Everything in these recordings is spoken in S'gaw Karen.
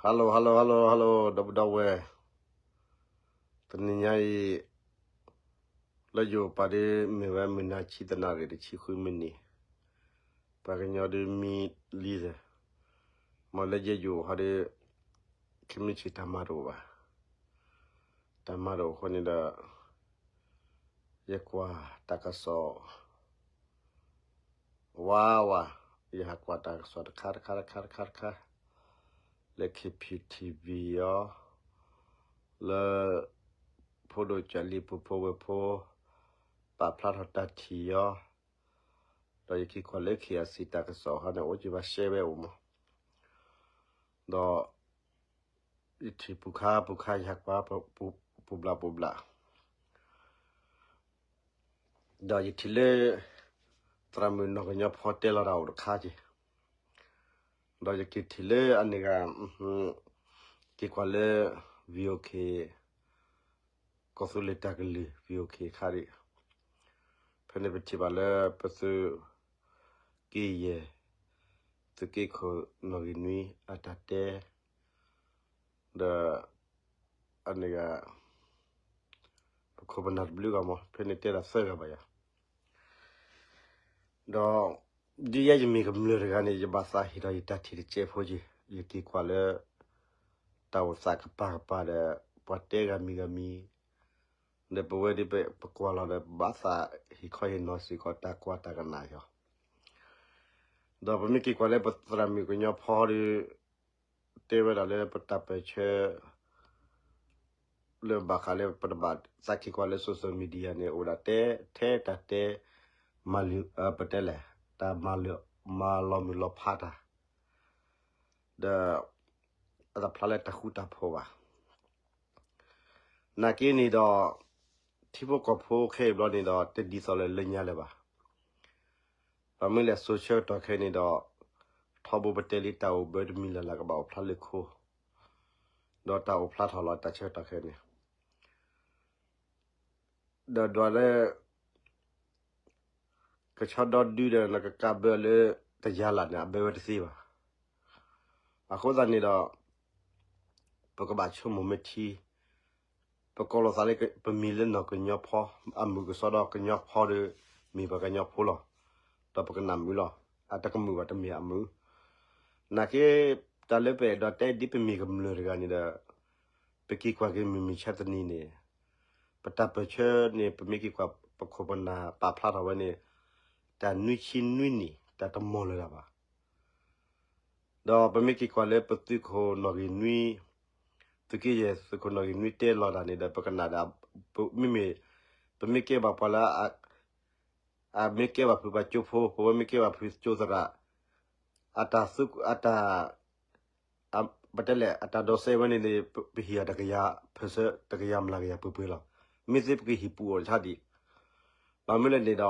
Hello hello hello hello ဒီပုၢ်ဒီဝဲၢ်, တနံၤညါအံၤ လၢယိၤပၤဒ်မ့ၢ်ဝဲမုၢ်နၤဆံသနၣ်ရံၣ် တဆံဃုမံးနံး, ပှၤကညီဒ်မံလံစဲး, မ်လၢယဲယိၤဟီဒ် ခဲမုၢ်ဆ့ၣ်တၢ်မၤတအိၣ်ဘၣ်, တၢ်မၤတအိၣ်အဃိန့ၣ်ဒီး ယကွၢ်တၢ်ကစီၣ် ဝါဝါ, ယဟးကွၢ်တၢ်ကစီၣ်တခါတခါတခါတခါတခါ, လၢ K P T V အီၤ, လၢ ဖိဒိၣ်ကၠီလံပူၤဖိဝဲၢ်ဖိ ပာ်ဖျါထီၣ်တၢ်ထံၣ်အီၤ, ဒီးယက့ၤကွၢ်လၢ K I C တၢ်ကစီၣ်ဟီန့ၣ် အိၣ်က့ၤဘၣ်ရှဲဝဲအိၣ်မး, ဒီး ယထံၣ်ပူၤခါပူၤခါ ယဟးကွၢ်ပူၤဘျးပူၤဘျး ဒီးယထံၣ်လၢ သရၣ်မုၣ်နီၢ်ကညီဖီတဲလီၤတၢ်အိၣ်တခါက့ၤ, ဒီးယက့ၤထံၣ်လၢအန့ၣ်ဂၤ က့ၤကွၢ်လၢ V O K ကီၢ်သူလ့ၤတၢ်ကလုၢ် V O K ခါဒံး, ဖဲန့ၣ်ပထံၣ်ဘၣ်လၢပသုးက့ယဲၢ် သုးက့ခိၣ်နီၣ်ဂံၢ်နွံအတၢ်တဲ ဒီး အန့ၣ်ဂၤ ပခိၣ်ပနၢ်တဘျုးဂၤမး ဖဲန့ၣ်တဲဒၣ်သၢဂၤဘၣ်ယၤ, ဒီး ဒ်ယဲယမ့ၢ်ကမျၢၢ်တဂၤန့ၣ် ယဘၣ်သးဟ့ၣ်ထီၣ်ယတၢ်ထံၣ်တစဲးဖိက့ၤ, ယက့ၤကွၢ်လၢ တၢ်အိၣ်သးကပၤကပၤဒီး ပှၤတဲဂၤမံၤဂၤမံၤ, ဒီးပဝဲဒ်ပကွၢ်လီၤဒီး ပဘၣ်သးဟ့ၣ်ခီဟ့ၣ်နီၤစ့ၢ်ကီးတၢ်ကွၢ်တၢ်ကနၣ်အီၤ, ဒီးပမ့ၢ်က့ၤကွၢ်လၢပသရၣ်မုၣ်ကညီဖီဒီး တဲဝဲဒၣ်လၢပတၢ်ပၢၢ်ဆၢ လၢဘၣ်ဃးလၢပတဘၣ်သးက့ၤကွၢ်လၢ social media န့ၣ် အိၣ်ဒၣ်တဲထဲတၢ်တဲ မၤလၢ ပတဲလဲၣ် တၢ်မၤလၢ မၤလီၤမုၢ်လီၤဖးတၢ် ဒီး အတဖျါလၢတၢ်ဃူတၢ်ဖိးဘၣ်. နာ်က့န့ၣ်ဒီး ထံဖိကီၢ်ဖိခဲအံၤဘျီန့ၣ်ဒီး တဒ်သိးလၢလၢညါလၢၤဘၣ်. ဘၣ်မနုၤလဲၣ် စိၤဆၢကတီၢ်ခဲအံၤန့ၣ်ဒီး ထီဘိပတဲလံတၢ်အိၣ်ဘၢတမံၤလၢ်လၢ်ကဘၣ်အိၣ်ဖျါလၢခိ ဒီးတၢ်အိၣ်ဖျါထီၣ်လီၤတၢ်ဆၢကတီၢ်ခဲအံၤန့ၣ် ဒီးဒွးလၢ ကဆီဒီဒုဒီးနကကးဘၢလၢတယၤလၢ်န့ၣ် အဘၢဝဲတသ့ဘၣ်. အဃိသတးန့ၣ်ဒီး ပကဘၣ်ဆိကမိၣ်မ့ၢ်ထံ ပကိးလိာ်သးလၢပမံၤလၢနီၢ်ကညီဖီ အမုာ်ကစီဒီကညီဖီဒီး မ့ၢ်ပှၤကညီဖိလီၤ. ဒီးပကနၣ်မုာ်လီၤ. အတကမုာ်ဘၣ်တမ့ၢ်အမုာ်. နာ်က့ တၢ်လၢပအဲၣ်ဒိးတဲဒ်ပမ့ၢ်ကမျၢၢ်တဂၤန့ၣ်ဒီး ပက့ၤကွၢ်က့ၤမုၢ်မဆါတနံၤန့ၣ် ပတၢ်ပၢၢ်ဆၢန့ၣ် ပမ့ၢ်က့ၤကွၢ်ပခိၣ်ပနၢ်ပာ်ဖျါထီၣ်ဝဲန့ၣ် တၢ်နွံဆံနွံနံၣ် တၢ်တမီၢ်လၢၤဒၣ်ဘၣ်. ဒီးပမ့ၢ်က့ၤကွၢ်လၢပသုးခိၣ်နီၣ်ဂံၢ်နွံ သုးက့ယဲၢ်သုးခိၣ်နီၣ်ဂံၢ်နွံတဲလီၤတၢ်န့ၣ်ဒီး ပကနၣ်ဒၣ် မ့မ့ၢ် ပမ့ၢ်ကဲဘၣ်ပှၤလၢ အမ့ၢ်ကဲဘၣ်ဖုးပှၤကၠိဖိ ပဝဲမ့ၢ်ကဲဘၣ်ဖုးကၠိသရၣ် အတၢ် အတၢ် ပတဲလဲၣ် အတၢ်ဒိးစဲးဝဲန့ၣ်န့ၣ် ပဟ့ၣ်အီၤတကယၤ percent တကယၤမျးကယၤပှဲၤပှဲၤလီၤ. မ့ၢ်သ့ပကဟံၣ်ပူၤအီၤတခါဒံး ဘၣ်မနုၤလဲၣ်န့ၣ်ဒီး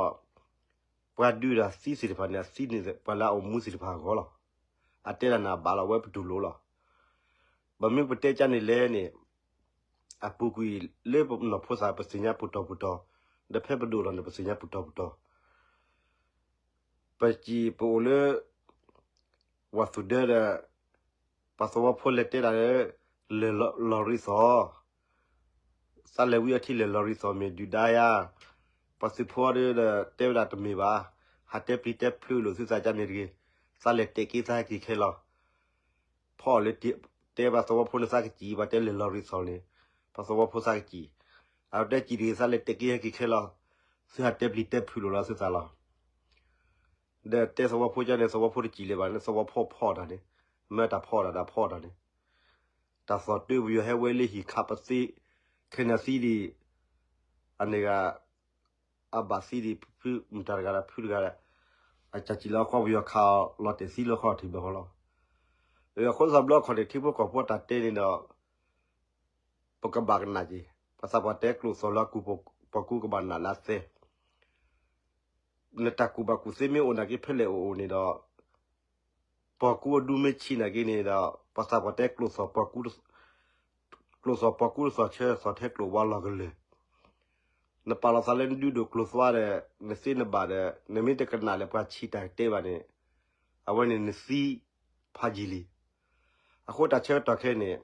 ပှၤဒုးတၢ်သံသ့ၣ်တဖၣ်န့ၣ် အသံန့ၣ် ပှၤလၢအအိၣ်မူသ့ၣ်တဖၣ်အဂီၢ်လီၤ. အတဲတၢ်န့ၣ်အဘၣ်လီၤ ဝဲပတူၢ်လိာ်လီၤ. ဘၣ်မနုၤပတဲကါန့ၣ်လဲၣ်န့ၣ် အပူၤကွံာ်လၢပနီၢ်ဖိသၣ် ပသ့ၣ်ညါပူၤတီၤပူၤတီၤ, ဒီးဖဲပဒိၣ်ထီၣ်န့ၣ် ပသ့ၣ်ညါပူၤတီၤပူၤတီၤ ပစံးပအိၣ်လၢ ဝၤသူၣ်ဒၢဒီး ပှၤသဝီဖိလဲၤတဲဒၣ်လၢ လဲၤလီၤရံသီၣ်, သးလဲၤဝံအထံလဲၤလီၤရံသီၣ် မ့ၢ်ဒုၣ်ဒါယါ, ပှၤသုးဖိဒီး တဲဝဲဒၣ်တမ့ၢ်ဘၣ်, ဟးတဲပျံၤတဲဖုးလိာ်သုသးကါန့ၣ်တဂ့ၤ, သးလဲၤတဲာ်က့ၤသးဟဲက့ၤခဲလီၤ. ဖီၣ်အီၤလၢ တဲပှၤသဝီဖိန့ၣ်သးကစံၣ်, ပှၤတဲလဲၤလီၤရံသီၣ်န့ၣ် ပှၤသဝီဖိသးကစံၣ်, အတဲစံၣ်တဂ့ၤ သးလဲၤတဲာ်က့ၤဟဲက့ၤခဲလီၤ. သုဟးတဲပျံၤတဲဖုးလိာ်လီၤသုသးလီၤ. ဒီးတဲသဝီဖိကါန့ၣ် သဝီဖိတစံၣ်လၢၤဘၣ်န့ၣ် သဝီဖိဖီၣ်တၢ်န့ၣ်, မ့ၢ်တၢ်ဖီၣ်တၢ် တၢ်ဖီၣ်တၢ်န့ၣ်, တၢ်သီၣ်တၢ်ပယီၤဟဲဝဲလၢဟံၣ်ခးပသ့, ခဲန့ၣ်သံဒံး, အန့ၣ်ဂၤ အဘၣ်သံဒံး ဖုမတၤတဂၤဒီးဖုတဂၤဒီး, အစံၣ်လၢဃီပယီၤခးအီၤလီၤတဲာ်သံလၢဃီထံးဘၢဃီလီၤ. အဃိသတးဘျီခီန့ၣ် ထံဖိကီၢ်ဖိတၢ်တဲန့ၣ်ဒီး ပကဘၣ်ကနၣ်က့ၤ, ပှၤသးပှၢ်တဲကျိာ်သီၣ်လၢအကူၣ် ပှၤကူကဘၣ်နၢ်လၢအသဲ နတၢ်ကူၣ်ဘၣ်ကူၣ်သ့မ့ၢ်အိၣ်နာ်က့ဖဲလဲၣ်အိၣ်အိၣ်န့ၣ်ဒီး, ပှၤကူအဒူမ့ၢ်ဆံးနာ်က့န့ၣ်ဒီး ပှၤသးပှၢ်တဲကျိာ်သီၣ် ပှၤကူ, ကျိာ်သီၣ်ပှၤကူတသီၣ်ဆၢသီၣ်ထဲကျိာ်ဝါလီၤကလၢာ်, နပာ်လီၤသးလၢနဒုးဒိၣ်ကျိာ်သွါဒီး နသ့နဘၣ်ဒီး နမ့ၢ်တကနၣ်လၢပှၤဆံးတၢ်ကတဲဘၣ်န့ၣ်, အဝဲန့ၣ်နသံဖးယံာ်လံ. အဃိတၢ်ဆၢကတီၢ်ခဲအံၤန့ၣ်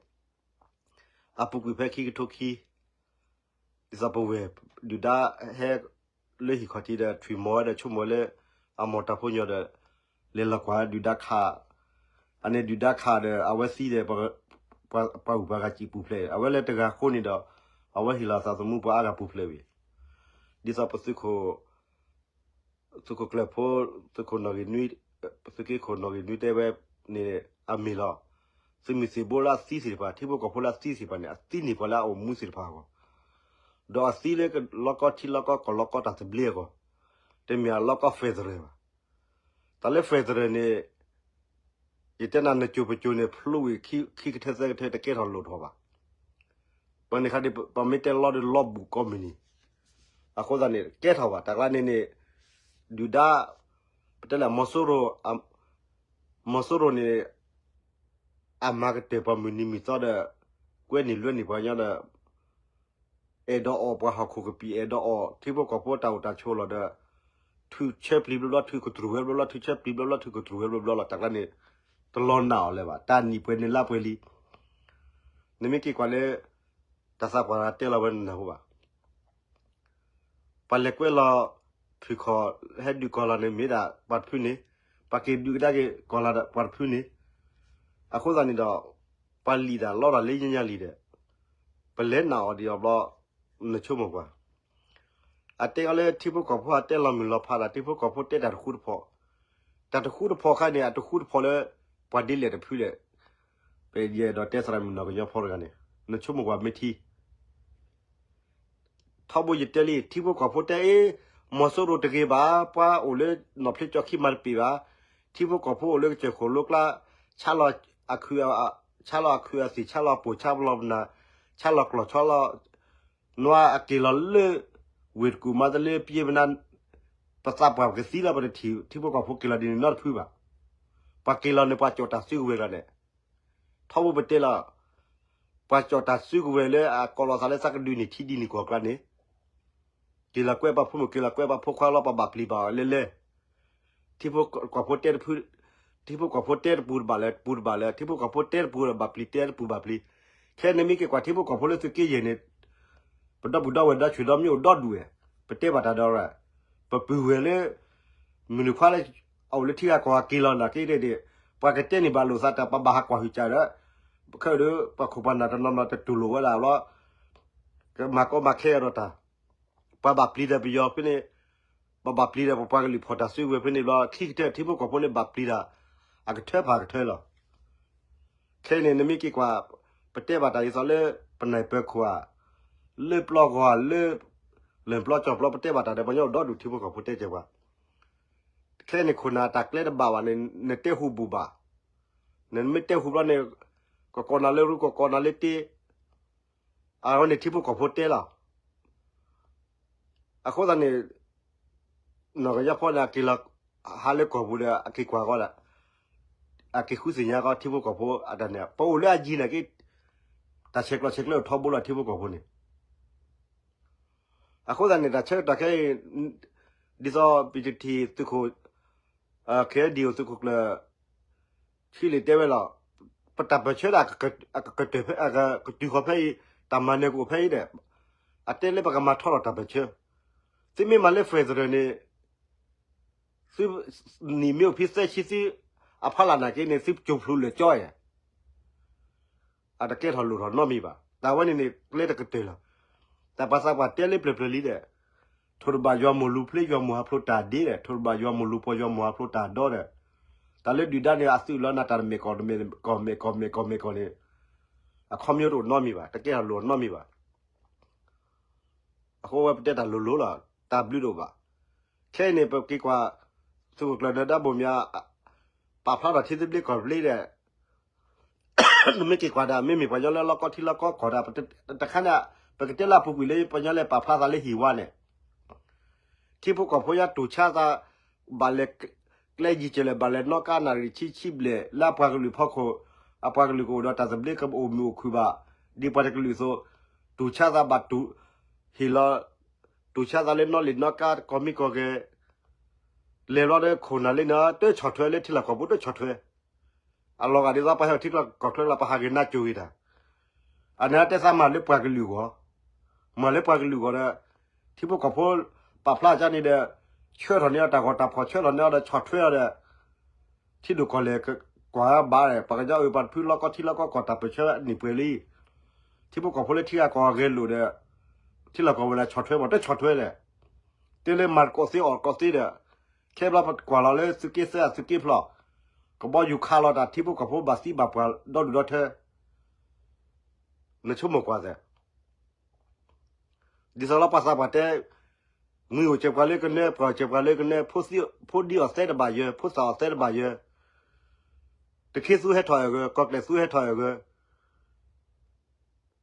အပူၤကွံာ်ဖဲခံကထိခံ ဒ်သိးပဝဲၢ်ဒုၣ်ဒါဟဲလၢဟံၣ်ခီၣ်ထံးဒီး ထွံၣ်မီၤဝဲဒီးဆိကမိၣ်ဝဲလၢ အမိၢ်တၢ်ဖိညီဒီး လဲၤလီၤကွၢ်ဒုၣ်ဒါခး, အန့ၣ်ဒုၣ်ဒါခးဒီး အဝဲသံဒီး ပှၤဂုၤပှၤဂၤစံၣ်ပူၤဖျဲး အဝဲလၢတဂၤအဃိန့ၣ်ဒီး အဝဲဟ့ၣ်လီၤသးသမူပှၤအါဂၤပူၤဖျဲးဝံၤ ဒ်သိးပသုးခိၣ် သုးခိၣ်ကျၢၢ်ဖိ သုးခိၣ်နီၣ်ဂံၢ်နွံ သုးက့ခိၣ်နီၣ်ဂံၢ်နွံတဲဝဲန့ၣ် အမ့ၢ်လီၤ. သုးမုၢ်သံၣ်ဘိလၢအသံသ့ၣ်တဖၣ် ထံဖိကီၢ်ဖိလၢအသံသ့ၣ်တဖၣ်န့ၣ် အသံန့ၢ်ပှၤလၢအအိၣ်မူသ့ၣ်တဖၣ်အဂီၢ်, ဒီးအသံလၢလီၢ်ကီထံလီၢ်ကီကီၢ်လီၢ်ကီတၢ်သဘျ့အဂီၢ်, တမ့ၢ်အလီၢ်ကီ federal ဘၣ်. တၢ်လၢ federal န့ၣ် ယတဲနၤနကၠိၤပကၠိၤန့ၣ် ဖျိဝံၤခံကထၢသၢကထၢတကဲထီၣ်လိၣ်ထီၣ်ဘၣ်. ပန့ၣ်ခါဒ် ပမ့ၢ်တဲလီၤဒီးလီၤဘူးကိးမုၢ်နံၤ, အဃိသတးန့ၣ် ကဲထီၣ်ဘၣ် တၢ်ကျါန့ၣ်န့ၣ် ဒုၣ်ဒါ ပတဲလၢ မီၤစိရိၤန့ၣ် အမၤကတၢၢ်ပှၤမုၢ်နံၤမုၢ်သီဒီး ကွဲနုာ်လွဲနုာ်ပှၤကညီဒီး အဲၣ်ဒိးအီၣ်ပှၤဟီၣ်ခိၣ်ကပံာ် အဲၣ်ဒိးအီၣ်ထံဖိကီၢ်ဖိတၢ်အိၣ်တၢ်ဆိးလီၤဒီး ထုးဆၢပျံၤဘျီဘျီ ထုးကတြူၢ်ဝဲဘျီဘျီ ထုးဆၢပျံၤဘျီဘျီ ထုးကတြူၢ်ဝဲဘျီဘျီလီၤ. တၢ်ကျါန့ၣ် တလီၤနာ်အီၤလၢၤဘၣ် တၢ်နံၣ်ပှဲၤန့ၣ်လါပှဲၤလံ. နမ့ၢ်က့ၤကွၢ်လၢ တၢ်သးပှၢ်တၢ်တဲလီၤဝဲနနၢ်ဟူဘၣ်. ပှၤလဲၤကွဲလီၤ ဖုၣ်ခီၣ် ဟဲဒုးကီၢ်လီၤန့ၣ် မ့ၢ်ဒၣ်ပှၤတဖုန့ၣ်, ပှၤက့ၤဒုးကဒါက့ၤကီၢ်လီၤဒီးပှၤတဖုန့ၣ်, အဃိသတးန့ၣ်ဒီး ပှၤလံၣ်တၢ်လီတၢ်လၢညါညါလံဒီး ပလဲၤနာ်အီၤဒံးအီၤဘျီ နဆိကမိၣ်ကွၢ် အတဲအီၤလၢထံဖိကီၢ်ဖိအတဲလီၤမုၢ်လီၤဖးဒီး ထံဖိကီၢ်ဖိတဲတၢ်တဃူတဖိး, တၢ်တဃူတဖိးခါန့ၣ် အတဃူတဖိးလၢ ပှၤဒ်လဲၣ်တဖုလဲၣ်. ပယဲၢ်ဒီးတဲသရၣ်မုၣ်နီၢ်ကညီဖိတဂၤန့ၣ် နဆိကမိၣ်ကွၢ်မ့ၢ်ထံ ထီဘိယတဲလံ ထံဖိကီၢ်ဖိတဲအ့ၣ် မီၤစိရိၤတဂ့ၤဘၣ် ပှၤအိၣ်လၢနီၢ်ဖျ့ကၠီခံမၤတပ့ၤဘၣ်, ထံဖိကီၢ်ဖိအိၣ်လၢကစၢၢ်ခိၣ်လိကျါ ဆါလီၤအခုၣ်အသံၣ် ဆါလီၤအပိာ် ဆါလီၤပနၢ် ဆါလီၤကျီၢ် ဆါလီၤ နွါအက့ၤလီၤလၢ ဝ့ၢ်တကူၣ်မၤတလၢပျ့ပနါ ပသးပှၢ်ပကသံလီၤ ပတထံၣ်ထံဖိကီၢ်ဖိက့ၤလီၤဒ်န့ၣ်နီတဖုဘၣ်. ပှၤက့ၤလီၤန့ၣ် ပှၤကၠီၣ်တၢ်စုကဝဲၤလီၤန့ၣ် ထီဘိပတဲလီၤ ပှၤကၠီၣ်တၢ်စုကဝဲၤလၢအကိးလီၤသးလၢသးကဒုးန့ၣ် ထံဒ်န့ၣ်ကီၢ်ကျါန့ၣ် က့ၤလီၤကွဲပှၤဖိမုၣ် က့ၤလီၤကွဲပှၤဖိခွါလီၤ ပဘၣ်ပျံၤဘၣ်အီၤလဲလဲ ထံဖိကီၢ်ဖိတဲတပူၤ ထံဖိကီၢ်ဖိတဲတပူၤတဘၣ်လၢ တပူၤတဘၣ်လၢ ထံဖိကီၢ်ဖိတဲတပူၤဘၣ်ပျံၤ တဲတပူၤဘၣ်ပျံၤ. ခဲန့ၣ်မ့ၢ်က့ၤကွၢ်ထံဖိကီၢ်ဖိလၢသုးက့ယဲၢ်န့ၣ် ပဒီပုၢ်ဒီဝဲၢ်ဒီဆူၣ်ဒီမ့ၢ်အိၣ်ဒီဒူၣ်ဝဲ ပတဲဘၣ်တၢ်ဒီး ပပုၢ်ဝဲၢ်လၢ မုၢ်နုာ်ခွါလၢ အအိၣ်လၢထံဂၤကီၢ်ဂၤက့ၤလီၤနာ်က့ဒ်န့ၣ် ပှၤကတဲန့ၢ်ဘၣ်လိာ်သးတၢ် ပဘၣ်ဟးကွၢ်ဟုၣ်ကၢ်ဒီး ခဲဒီး ပှၤခိၣ်ပှၤနၢ်တနီၤနီၤတတူၢ်လိာ်ဝဲဒၣ်ဘျီ ကမၤကီမၤခဲဒီးတၢ် ပှၤဘၣ်ပျံၤဒီးပယီၤဖဲန့ၣ် ပဘၣ်ပျံၤဒီးပပှၤကလုာ်ဖီၣ်တၢ်စုကဝဲၤဖဲန့ၣ်ဘျီ ခံကတၢၢ်ထံဖိကီၢ်ဖိန့ၣ်ဘၣ်ပျံၤတၢ် အကထၢဖးကထၢလီၤ. ခဲအံၤန့ၣ် နမ့ၢ်က့ၤကွၢ် ပတဲဘၣ်တၢ်ဒ်သိးလၢ ပနၢ်ပၢၤခိၣ်ဧါ လၢပျီဂီၤဧါ လၢ လၢၢ်ပျီကၠီပျီ ပတဲဘၣ်တၢ်ဒီး ပှၤကညီအိၣ်ဒီဒူၣ်ထံဖိကီၢ်ဖိတဲကဲပှၤ ခဲအံၤန့ၣ် ခိၣ်နၢ်တၢ်ကျဲတဘၣ်ဘၣ်န့ၣ် နတဲဟူးဘူးဘၣ်. နမ့ၢ်တဲဟူးဘျီန့ၣ် ကကိးနၤလၢရူ ကကိးနၤလၢတ့ အဝဲန့ၣ်ထံဖိကီၢ်ဖိတဲလီၤ. အဃိသတးန့ၣ် နီၢ်ကညီဖိန့ၣ် အက့ၤလီၤ ဟးလၢကီၢ်ပူၤဒီး အက့ၤကွၢ်ဃီဒီး အက့ၤဃုသ့ၣ်ညါဃီထံဖိကီၢ်ဖိအတၢ်န့ၣ် ပအိၣ်လၢအယံၤနာ်က့ တၢ်ဆဲးကျိးဆဲးကျၢအိၣ်ထီဘိလီၤထံဖိကီၢ်ဖိန့ၣ် အဃိသတးန့ၣ် တၢ်ဆၢကတီၢ်ခဲအံၤ ဒ်သိး ပံတထံၣ် သုးခိၣ် ခဲဒံၣ်အိၣ်သုးခိၣ်ကျၢၢ် ထံလံၤတဲဝဲလီၤ. ပတၢ်ပၢၢ်ဆၢဒၣ် ကတုၤဃီၤဖဲအံၤ တၢ်မၤနၢၤကအိၣ်ဖဲအံၤဒီး အတဲလၢပကမၤထီထီၣ်တၢ်ပၢၢ်ဆၢ သုမ့ၢ်မၤလၢ federal န့ၣ် သုနံၣ်မ့ၢ်အိၣ်ဖဲသၢဆံ သုအဖီလာ်နာ်က့န့ၣ် သုကၠိဖျိလၢာ်ကၠီယဲၢ် အတကဲထီၣ်လိၣ်ထီၣ်နီတမံၤဘၣ်. တၢ်ဝဲန့ၣ်န့ၣ် ကျဲတကတၢၢ်လီၤ. တၢ်ပှၤသးပှၢ်တဲလၢပျၢၤပျၢၤလံဒီး ထိၣ်တဘၣ်ယွၤမိၢ်လူၤဖျ့ ယွၤမိၢ်ဟးဖျိးတၢ်ဒ့ဒီး ထိၣ်တဘၣ်ယွၤမိၢ်လူၤပှီၢ် ယွၤမိၢ်ဟးဖျိးတၢ်ဒီဒီး တၢ်လၢဒုၣ်ဒါန့ၣ် အသုးလီၤနၤတၢ်တမ့ၢ်ကီၢ်တမ့ၢ်ကီၢ် မ့ၢ်ကီၢ်မ့ၢ်ကီၢ်မ့ၢ်ကီၢ်န့ၣ် အခီပညီတအိၣ်နီတမံၤဘၣ် တကဲထီၣ်လိၣ်နီတမံၤဘၣ်. အဃိဝဲပတဲတၢ်လိၤလိၤလီၤ တၢ်ဘျုးတအိၣ်ဘၣ်. ခဲအံၤန့ၣ် ပက့ၤကွၢ် သုးခိၣ်ကျၢၢ်နၢၤဒါဘိၣ်မၠး ပာ်ဖျါထီၣ်ထံသဘျ့ကီၢ်သဘျ့ဒီး နမ့ၢ်က့ၤကွၢ်ဒီး မ့မ့ၢ်ပှၤကညီလၢလီၢ်ကီထံလီၢ်ကီကီၢ်ဒီး တခါန့ၣ် ပကတဲလၢအပူၤကွံာ်လၢပှၤကညီလဲၤပာ်ဖျါသးလၢဟံၣ်ဝါန့ၣ် ထံဖိကီၢ်ဖိညါတူၢ်ဆါသး ဘၣ်လဲၤ ကျဲယံၤကလဲာ် ဘၣ်လဲၤနီၣ်ကါနၣ်ရံၣ်ဆံဆံဘျဲၣ် လၢအပှၤကလုာ်ဖီခိၣ် အပှၤကလုာ်ကအိၣ်ဒီးတၢ်သဘျ့ကအိၣ်မုာ်အိၣ်ခုၣ်ဘၣ် ဒ်ပှၤတကလုာ်အသိး တူၢ်ဆါသးဘၣ်တူၢ် ဟ့ၣ်လီၤ တူၢ်ဆါသးလၢနီၣ်လံၣ်နီၣ်ကါကီၢ်မံကီၢ်ဂဲၤ လဲၤဘျီဒီးခိၣ်နၢ်လၢန့ၣ် တဆီၣ်ထွဲလၢထံလီၢ်ကီၢ်ပူၤ တဆီၣ်ထွဲ အလီၤဂာ်ဒ်သိးပှၤဟဲထံချၢကီၢ်ချၢလီၤ ပဟးဂ့ၤနါစိၤဂ့ၤတၢ်, အန့ၣ်တဲသးမၤလၢပှၤကလုာ်ဂီၢ်, မၤလၢပှၤကလုာ်ဂီၢ်ဒီး ထံဖိကီၢ်ဖိ ပာ်ဖျါကန့ၣ်ဒီး ဆှၢထီၣ်န့ၢ်အီၤတၢ်ဂီၤတၢ်ဖီၣ် ဆှၢထီၣ်န့ၢ်အီၤဒီးဆီၣ်ထွဲအီၤဒီး ထံဒိၣ်ကီၢ်လဲၢ်ကွၢ်ဘၣ်ဒီး ပှၤကညီအုၣ်ပှၤတဖုလီၢ်ကီၢ်ထံလီၢ်ကီၢ်ကီၢ်တၢ်ပၢၢ်ဆၢန့ၣ်ပှဲၤလံ, ထံဖိကီၢ်ဖိလၢထံဂၤကီၢ်ဂၤဂဲၤလိာ်ဒီး ထံလီၢ်ကီၢ်ဝဲလၢဆီၣ်ထွဲမး တဆီၣ်ထွဲလဲၣ်, တဲလၢမၤတကိးသ့အီၣ်တကိးသ့ဒီး ခဲဘျီပကွၢ်လီၤလၢသုးက့သၢအသုးက့ဖျီၣ်, ကဘီယူၤခးလီၤတၢ်ထံဖိကီၢ်ဖိဘၣ်သံဘၣ်ပှၢ်ဒီဒူၣ်ဒီထၢ, နဆိကမိၣ်ကွၢ်သ့ ဒ်သိးလၢပှၤသးပှၢ်တဲ, မုၢ်အိၣ်စၢၤပှၤလၢကနၢ ပှၤစၢၤပှၤလၢကနၢ, ဖိဒံအီၤသဲတဘၣ်ယၢၤ, ဖိသၣ်အီၤသဲတဘၣ်ယၢၤ, တခ့သူဟဲထီၣ်အဂၢၢ်, ကီၢ်ကျဲၢ်သူဟဲထီၣ်အဂၢၢ်,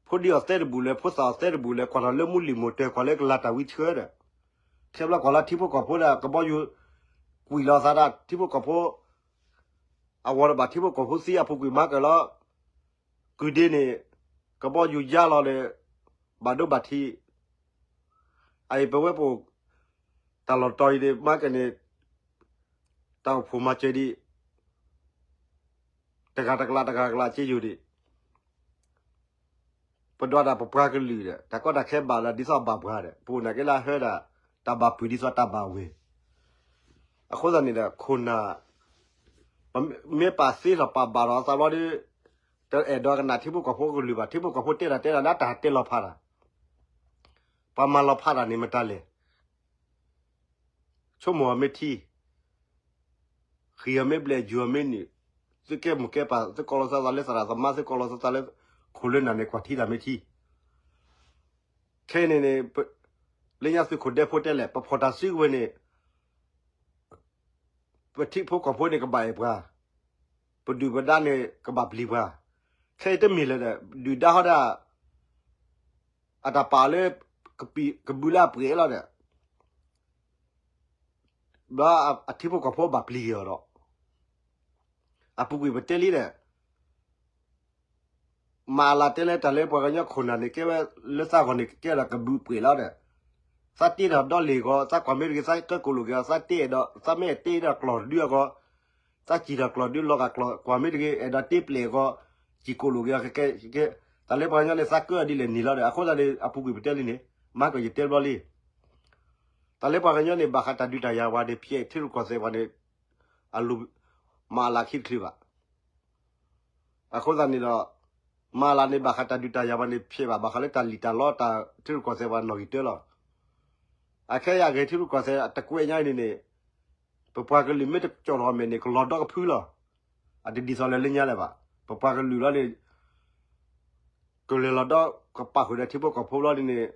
ဖိဒံအီၤသဲတဘူၣ်လဲၣ်, ဖိသၣ်အီၤသဲတဘူၣ်လဲၣ်, ကွၢ်ထီၣ်လၢမူလံၤမိၢ်တၢၢ် ကွၢ်လၢကလၤတၢ်ဝံဆှၢဒီး, ခဲဘျီကွၢ်လီၤထံဖိကီၢ်ဖိဒီး ကဘီယူၤ ကွံာ်လီၤသးဒၣ်ထံဖိကီၢ်ဖိ, အဝီၤတဘၣ်ထံဖိကီၢ်ဖိသံအပူၤကွံာ်မၤကၢၢ်လီၤ, ကုၢ်ဒ့န့ၣ်, ကဘီယူၤယါလီၤဒီး, ဘၣ်ဒိဘၣ်ထံး, အအံၤပဝဲပအိၣ်, တၢ်လီၢ်တတီၤအံၤန့ၣ် မၤကၢၢ်န့ၣ်, တၢ်အိၣ်ဖှိၣ်မၤစၢၤဒံး, တဂၤတကလးတဂၤတကလးစ့ယိာ်ဒံး ပဒွးဒၣ်ပပှၤကလုာ်ဒီး တၢ်ကီတၢ်ခဲဘၣ်လၢဒ်သိးအဘၣ်ပှၤဒီး ပအိၣ်နာ်က့လၢဟၢဒၣ် တၢ်ဘၣ်ပုၢ်ဒ်သိးတၢ်ဘၣ်ဝဲၢ်, အဃိသတးန့ၣ်ဒီး ခိၣ်နၢ်, မ့ၢ်ပာ်သ့လီၤပာ်ဘၣ်လီၤအသးဘျီဒီး, တအဲၣ်ဒိးကနၣ်ထံဖိကီၢ်ဖိကလုာ်ဘၣ်, ထံဖိကီၢ်ဖိတဲတၢ်တဲတၢ်လၢတၢ်တဲလီၤဖးတၢ်, ပှၤမၤလီၤဖးတၢ်န့ၣ်မတၤလဲၣ် ဆိကမိၣ်အီၤမ့ၢ်ထံ, ဃံအီၤမ့ၢ်ဘျဲၣ် ယူၤအီၤမ့ၢ်နုာ်, သုကဲမိၢ်ကဲပၢ် သုကိးလီၤသးလၢသရၣ်သမါ သုကိးလီၤသးလၢ ခိၣ်လၢနၢ်န့ၣ် ကွၢ်ထံတၢ်မ့ၢ်ထံ, ခဲအံၤန့ၣ်န့ၣ်, လၢညါသုးခိၣ်ဒဲဖိတဲလဲၣ် ပဖီၣ်တၢ်စုကဝဲၤန့ၣ် ပထံဖိကီၢ်ဖိန့ၣ်ကဘၣ်အဲၣ်ပှၤ, ပဒုၣ်ပဒါန့ၣ်ကဘၣ်ပျံၤပှၤ, ခဲအံၤတမ့ၢ်လၢၤဒီး ဒုၣ်ဒါဟီဒၣ် အတၢ်ပာ်လၢ ကဘုးလၢအပှဲၤလီၤဒီး ဘျီအထံဖိကီၢ်ဖိဘၣ်ပျံၤက့ၤအီၤဒီး အပူၤကွံာ်ပတဲလံဒီး မၤအလၤတဲလၢတၢ်လၢပှၤကညီခိၣ်နၢ်န့ၣ် ကဲဝဲလၢသးဂီၢ်န့ၣ် ကဲဒီးကဘုးပှဲၤလီၤဒီး သးတ့ဒီးဒီလ့ၢ်အဂီၢ် သးကွၢ်မ့ၢ်တဂ့ၤ သးကၢကိၣ်လိာ်က့ၤအီၤ သးတ့ဒီး သးမ့ၢ်တ့ဒီးကျီၢ်တဒုအဂီၢ် သးစံၣ်ဒီးကျီၢ်ဒု လီၤဂာ်ကျီၢ် ကွၢ်မ့ၢ်တဂ့ၤ အဲၣ်ဒိးတ့ပျဲၢ်အဂီၢ် စံၣ်ကိၣ်လိာ်က့ၤအီၤ ကဲ တၢ်လၢပှၤကညီန့ၣ် သးကၢအီၤဒ်လဲၣ်န့ၣ်လီၤဒီး အဃိသတးန့ၣ် အပူၤကွံာ်ပတဲလံန့ၣ် မၤကၢၢ်ယတဲဘျီလံ တၢ်လၢပှၤကညီန့ၣ် ဘၣ်ဃးတၢ်ဒုးတၢ်ယၤပှၤန့ၣ် ဖျဲးထံရူၢ်ကီၢ်သဲးပှၤန့ၣ် အလိၤ မၤအလၤခံတချုးဘၣ် အဃိသတးန့ၣ်ဒီး မၤအလၤန့ၣ် ဘၣ်ဃးတၢ်ဒုးတၢ်ယၤပှၤန့ၣ် ဖျဲးဘၣ် ဘၣ်ဃးလၢတၢ်လံၣ်တၢ်လီတၢ်ထံရူၢ်ကီၢ်သဲးပှၤနီၣ်ဂံၢ်တၢလီၤ အခဲအံၤအဂဲၤထံရူၢ်ကီၢ်သဲးအတကွဲးညါအံၤန့ၣ်န့ၣ် ပပှၤကလုာ်မ့ၢ်တကၠီၣ်ထီၣ်အမဲာ်န့ၣ် ကလီၤဒီကဖုလီၤ အတဒ်သိးလၢလၢညါလၢၤဘၣ် ပပှၤကလုာ်လီၤန့ၣ် ကလဲၤလီၤဒီး ကပာ်ဃုာ်ဒီးထံဖိကီၢ်ဖိဘျီန့ၣ်န့ၣ်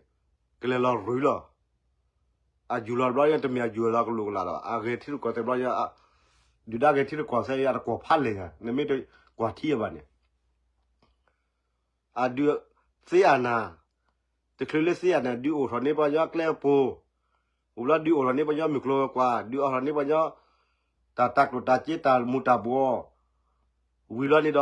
ကလဲၤလီၤရူၤလီၤ အယူၤလီၤတဘျီန့ၣ် တမ့ၢ်အယူၤလီၤကလိာ်ကလးလီၤ အဂဲၤထံရူၢ်ကီၢ်သဲးဘျီ ဒုၣ်ဒါဂဲၤထံရူၢ်ကီၢ်သဲးအံၤ အတကွီၢ်ဖးလဲၢ်ညါ နမ့ၢ်တကွၢ်ထံအဘၣ်န့ၣ် အဒုးသ့အနၢ် တချုးလၢသ့အနၢ် ဒုးအိၣ်ထီၣ်န့ၢ်ပှၤကညီကျဲအပူၤ အိၣ်ဘျီဒုးအိၣ်ထီၣ်န့ၢ်ပှၤကညီမုၢ်ကျိၤဝဲၤကွာ် ဒုးအိၣ်ထီၣ်န့ၢ်ပှၤကညီ တၢ်တၢ်ကျိၣ်တၢ်စ့တၢ်မူၤတၢ်ဘှီး ဝံၤဘျီန့ၣ်ဒီး သ့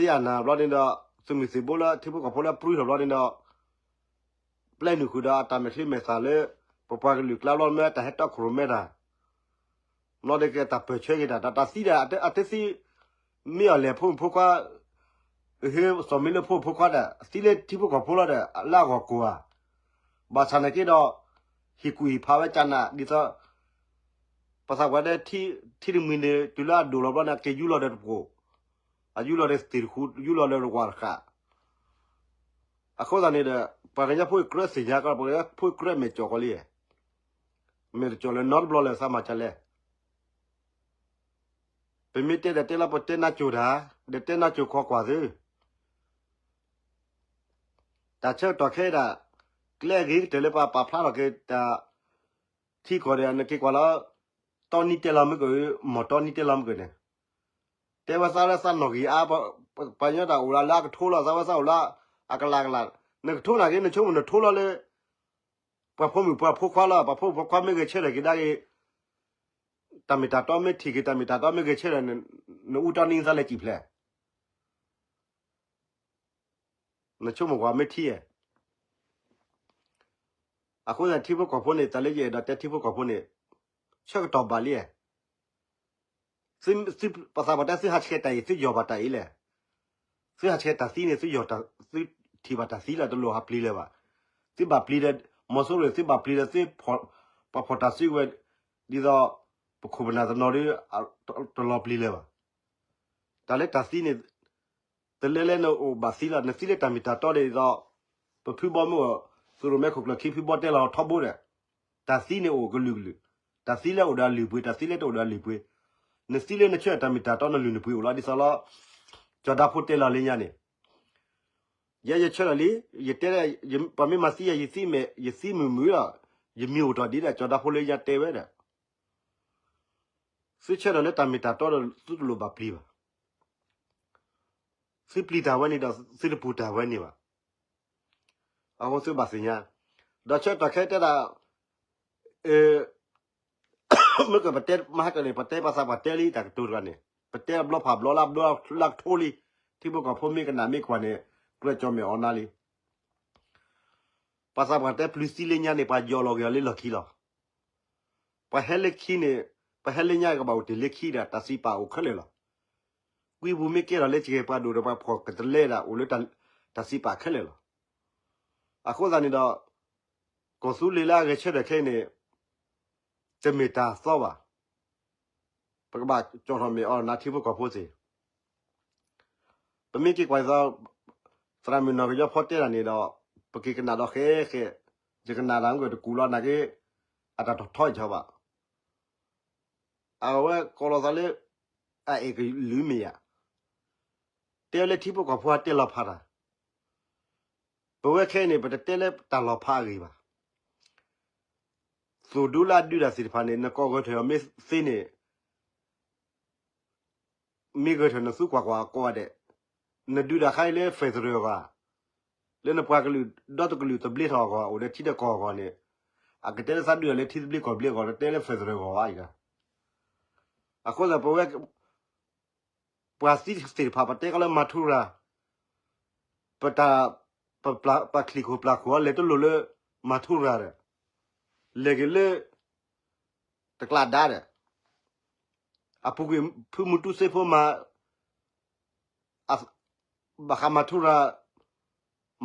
အနၢ်ဘျီန့ၣ်ဒီး သုးမုၢ်သံၣ်ဘိလၢထံဖိကီၢ်ဖိလၢပြူထီၣ်ဘျီန့ၣ်ဒီး ပျဲနုာ်ဃုာ်ဒီးအတၢ်မဲာ်ချံမဲာ်သၣ်လၢ ပပှၤကလုာ်ကျါဘျီမ့ၢ်တၢ်ဟဲတီခိၣ်ရိၣ်မဲတၢ် ဘျီဒီးကတၢ်ပၢၢ်ဆၢက့ၤတၢ် တၢ်သံဒၣ် အတသံ မ့ၢ်အီၤလဲၤဖိမုၣ်ဖိခွါ ဟ့ၣ်စီၤမ့ၢ်လၢဖိမုၣ်ဖိခွါဒီး သံလၢထံဖိကီၢ်ဖိလီၤဒီး လၢအဂီၢ်ကိၢ်ဧါ ဘၣ်ဆၣ်နာ်က့ဒီး ဟ့ၣ်ကူၣ်ဟ့ၣ်ဖးဝဲကၢ်နး ဒ်သိး ပသးပှၢ်ဒီး ထံတမှံၤန့ၣ် တုၤလၢအဒိၣ်လီၤဘျီန့ၣ် အက့ၤယူလီၤဒီးတပှိၤ အယူလီၤဒီးသ့ၣ်တဃူ ယူလီၤဒီးတဝၢ်တဃာ် အဃိသတးန့ၣ်ဒီး ပှၤကညီဖိအံၤကြၢးသ့ၣ်ညါကီး ပှၤကညီဖိအံၤကြၢးမဲာ်ကၠီၣ်ကီးလံ မဲာ်တကၠီၣ်လၢၤနီတဘျီလၢၤ သးမၤကလဲၣ် ပမ့ၢ်တဲဒီးတဲလၢပတဲနါစိၤတၢ် ဒီးတဲနါစိၤခိးကွၢ်သု တၢ်ဆၢကတီၢ်ခဲအံၤဒၣ် ကျဲအဂ့ၤကတၢၢ်လၢပပာ်ဖျါထီၣ်က့ၤတၢ် ထံကီၢ်ဒီး နက့ၤကွၢ်လီၤ တီနံတဲလီၤမ့ၢ်ကၢ မီၢ်တီနံတဲလီၤမ့ၢ်ကၢန့ၣ် တဲဝဲသးလၢသးနီၣ်ဂံၢ်အါ ပှၤကညီတၢ်အိၣ်လၢအကထိလီၤ သးဝဲသးအိၣ်လၢ အကလးကလး နကထိနာ်က့ နဆိကမိၣ်နထိလီၤလၢ ပှၤဖိမုၣ်ပှၤဖိခွါလီၤ ပှၤဖိမုၣ်ပှၤဖိခွါမ့ၢ်ဂဲၤဆၢထၢၣ်က့ၤဒၣ်ဂ့ၤ တၢ်မ့ၢ်တၢ်တီမ့ၢ်ထံၣ်က့ၤ တၢ်မ့ၢ်တၢ်တီမ့ၢ်ဂဲၤဆၢထၢၣ် နအူတီနံသးလဲၤစံၣ်ဖျဲး နဆိကမိၣ်ကွၢ်မ့ၢ်ထံဧါ အဃိသတးထံဖိကီၢ်ဖိန့ၣ် တၢ်လၢယအဲၣ်ဒိးတဲထံဖိကီၢ်ဖိန့ၣ် ဆၢကတီၢ်ဘၣ်လံဧါ သု ပှၤသးပှၢ်တဲ သုဟးဆှဲးတၢ်အံၤ သုယီၢ်ဘၣ်တၢ်အံၤလဲၣ်. သုဟးဆှဲးတၢ်သံန့ၣ် သုယီၢ်တၢ် သုထံၣ်ဘၣ်တၢ်သံလီၤ, တလိၣ်ဟးပျံၤလၢၤဘၣ်. သုဘၣ်ပျံၤဒီး မီၤစိရိၤ သုဘၣ်ပျံၤဒီးသု ပှၤဖီၣ်တၢ်စုကဝဲၤ ဒ်သိး ပခိၣ်ပနၢ်တနီၤဒီး တလီၤပျံၤလၢၤဘၣ်. တၢ်လၢတၢ်သံန့ၣ် တလဲလဲနအိၣ်ဘၣ်သံလီၤ. နသံလၢတၢ်မ့ၢ်တၢ်တီဒ်သိး ပဖုဘီမုၢ်အီၤ သုးရိၣ်မဲခိၣ်ကျၢၢ်ခံဖုဘီတဲလီၤထီဘိဒီး တၢ်သံန့ၣ်အိၣ်ကလုာ်ကလုာ်, တၢ်သံလၢအိၣ်ဒီးအလုၢ်အပှ့ၤ, တၢ်သံလၢတအိၣ်ဒီးအလုၢ်အပှ့ၤ, နသံလၢနဆၢတၢ်မ့ၢ်တၢ်တီ နလုၢ်နပှ့ၤအိၣ်လီၤ. ဒ်သိးလီၤ ကၠီၤဒါဖိတဲလီၤလၢညါန့ၣ် ယဲယဆၢလီၤလံ, ယတဲ ပှၤမ့ၢ်မၤသံယၤ ယသံမ့ၢ် ယသံမုာ်မုာ်လီၤ, ယမံၤအိၣ်ထီၣ်ဒ်ဒီး ကၠီၤဒါဖိလၢညါတဲဝဲဒီး သုဆၢထၢၣ်လၢတၢ်မ့ၢ်တၢ်တီဒီး သုတလိၣ်ဘၣ်ပျံၤဘၣ်. သုပျံၤတၢ်ဝဲန့ၣ်ဒီး သုတပူၤတၢ်ဝဲန့ၣ်ဘၣ်. အဃိသုဘၣ်သ့ၣ်ညါ, ဒီးဆၢကတီၢ်ခဲအံၤတဲဒၣ်, မ့ၢ်ကပတဲမဟါကန့ၣ် ပတဲပှၤသးပှၢ်တဲလံတၢ်ကတိၤတဂၤန့ၣ် ပတဲဘျီဖးဘျီလၢဘျီလၢကထိလံ, ထံဖိကီၢ်ဖိမ့ၢ်ကနၣ်မ့ၢ်ကွၢ်န့ၣ် ကြၢးကၠီၣ်မဲာ်အီၤနၤလံ. ပှၤသးပှၢ်တဲပျံၤသံလၢညါန့ၣ် ပှၤယီၢ်လီၤက့ၤအီၤလၢလီၢ်ခံလီၤ. ပှၤဟဲလၢခံန့ၣ်, ပှၤဟဲလၢညါကဘၣ်အိၣ်တ့ၢ်လၢခံဒီး တၢ်စံးပာ်အိၣ်ခဲလၢာ်လီၤ. ကွံပူၤမ့ၢ်ကဲထီၣ်လၢစှဲၤပှၤဒိၣ်ဒီး ပှၤဖီၣ်ကတလဲဒီးအိၣ်လၢတၢ်စံးပာ်ခဲလၢာ်လီၤ. အဃိသတးန့ၣ်ဒီး ကီၢ်သူလ့ၤလၢအဂဲၤဆၢထၢၣ်ခဲအံၤန့ၣ် တမ့ၢ်တၢ်သီဘၣ်. ပကဘၣ်ကၠီၣ်ထီၣ်မဲာ်အီၤနၤထံဖိကီၢ်ဖိသ့ၣ် ပမ့ၢ်က့ၤကွၢ်ဒ်သိး သရၣ်မုၣ်နီၢ်ကညီဖီတဲတၢ်န့ၣ်ဒီး ပက့ၤကနၣ်ဒီးဃဲဃဲ, ယကနၣ်တၢ်မ့ၢ်တကူၣ်လီၤနာ်က့, အတၢ်ထီၣ်ထီအံၤဘၣ်. အဝဲကိးလီၤသးလၢ အအဲၣ်ကလုာ်မ့ၢ်ယၤ, တဲလၢထံဖိကီၢ်ဖိဟးတဲလီၤဖးတၢ်, ပဝဲခဲအံၤန့ၣ် ပတတဲလၢတၢ်လီၤဖးအဂ့ၢ်ဘၣ်. သိၣ်ဒူလၢအဒုးတၢ်သ့ၣ်တဖၣ်န့ၣ် နကိးဂဲၤထၢၣ်အီၤမ့ၢ်သ့န့ၣ် မ့ၢ်ဂဲၤထၢၣ်နသူကွၢ်ကွၢ်ကိးဂၤဒဲး, နဒုးတၢ်ခါအံၤလၢ federal အဂီၢ်, လၢနပှၤကလုာ်ဒီတကလုာ်တဘျ့ထီၣ်အဂီၢ် အိၣ်ဒီးထံဒီးကီၢ်အဂီၢ်န့ၣ်, အကတဲလၢသးဒုးတၢ်လၢထံသဘျ့ကီၢ်သဘျ့အဂီၢ် တတဲလၢ federal အဂီၢ်ဘၣ်အံၤ. အဃိသတးပဝဲ ပှၤသံသ့ၣ်တဖၣ် ပတဲကီးလၢမၤထူရၤ, ပတၢ်, ပ, ပချံၣ်ခိၣ်ပျၢ်ခိၣ်အီၤ လဲၤတလိၣ်လၢမၤထူရၤဒီး, လဲၤက့ၤလၢ တကျးဒါဒီး, အပူၤကွံာ်ဖုမူတူစ့ဖိမၤ, ဘၣ်ဃးမၤထူရၤ,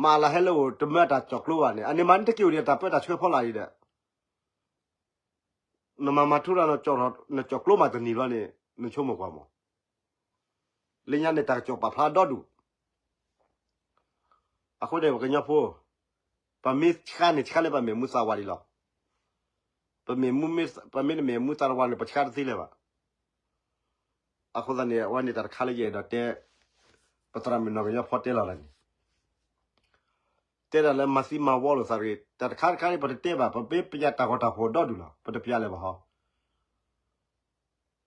မၤလၢဟဲလၢအိၣ်တမၢအတၢ်ကၠီၣ်ကျိဘၣ်န့ၣ် အန့ၣ်မးနတက့ၤအိၣ်ဒံး တၢ်ပၢတၢ်ဆှၢဖီလာ်အံၤဒီး နမၤမၤထူရၤ နကၠီၣ်ကျိမးတနံၤဘျီန့ၣ် နဆိကမိၣ်ကွၢ်မး. လၢညါန့ၣ် တၢ်ကစီၣ်ပာ်ဖျါဒီဒူၣ်. အဃိန့ၣ် ပကညီဖိ, ပမ့ၢ်ဆှါန့ၣ် ဆှါလၢပမဲာ်မူသးဝးဒံးလီၤ. ပမ့ၢ်, ပမ့ၢ်တမဲာ်မူသးဝးန့ၣ် ပဆှါတသ့လၢၤဘၣ်. အဃိသတးန့ၣ် အဝဲန့ၣ်တၢ်တခါလၢယအဲၣ်ဒိးတဲ, ပသရၣ်မုၣ်နီၢ်ကညီဖီတဲလီၤလၢန့ၣ် တဲဒၣ်လၢမၤသံမၤဝီလိာ်သးတဂ့ၤ, တၢ်တခါတခါန့ၣ် ပတတဲဘၣ်, ပမ့ၢ်ပယၤတၢ်ဂီၤတၢ်ဖီၣ်ဒီဒူၣ်လီၤ, ပတပျးလၢၤဘၣ်ဟီ.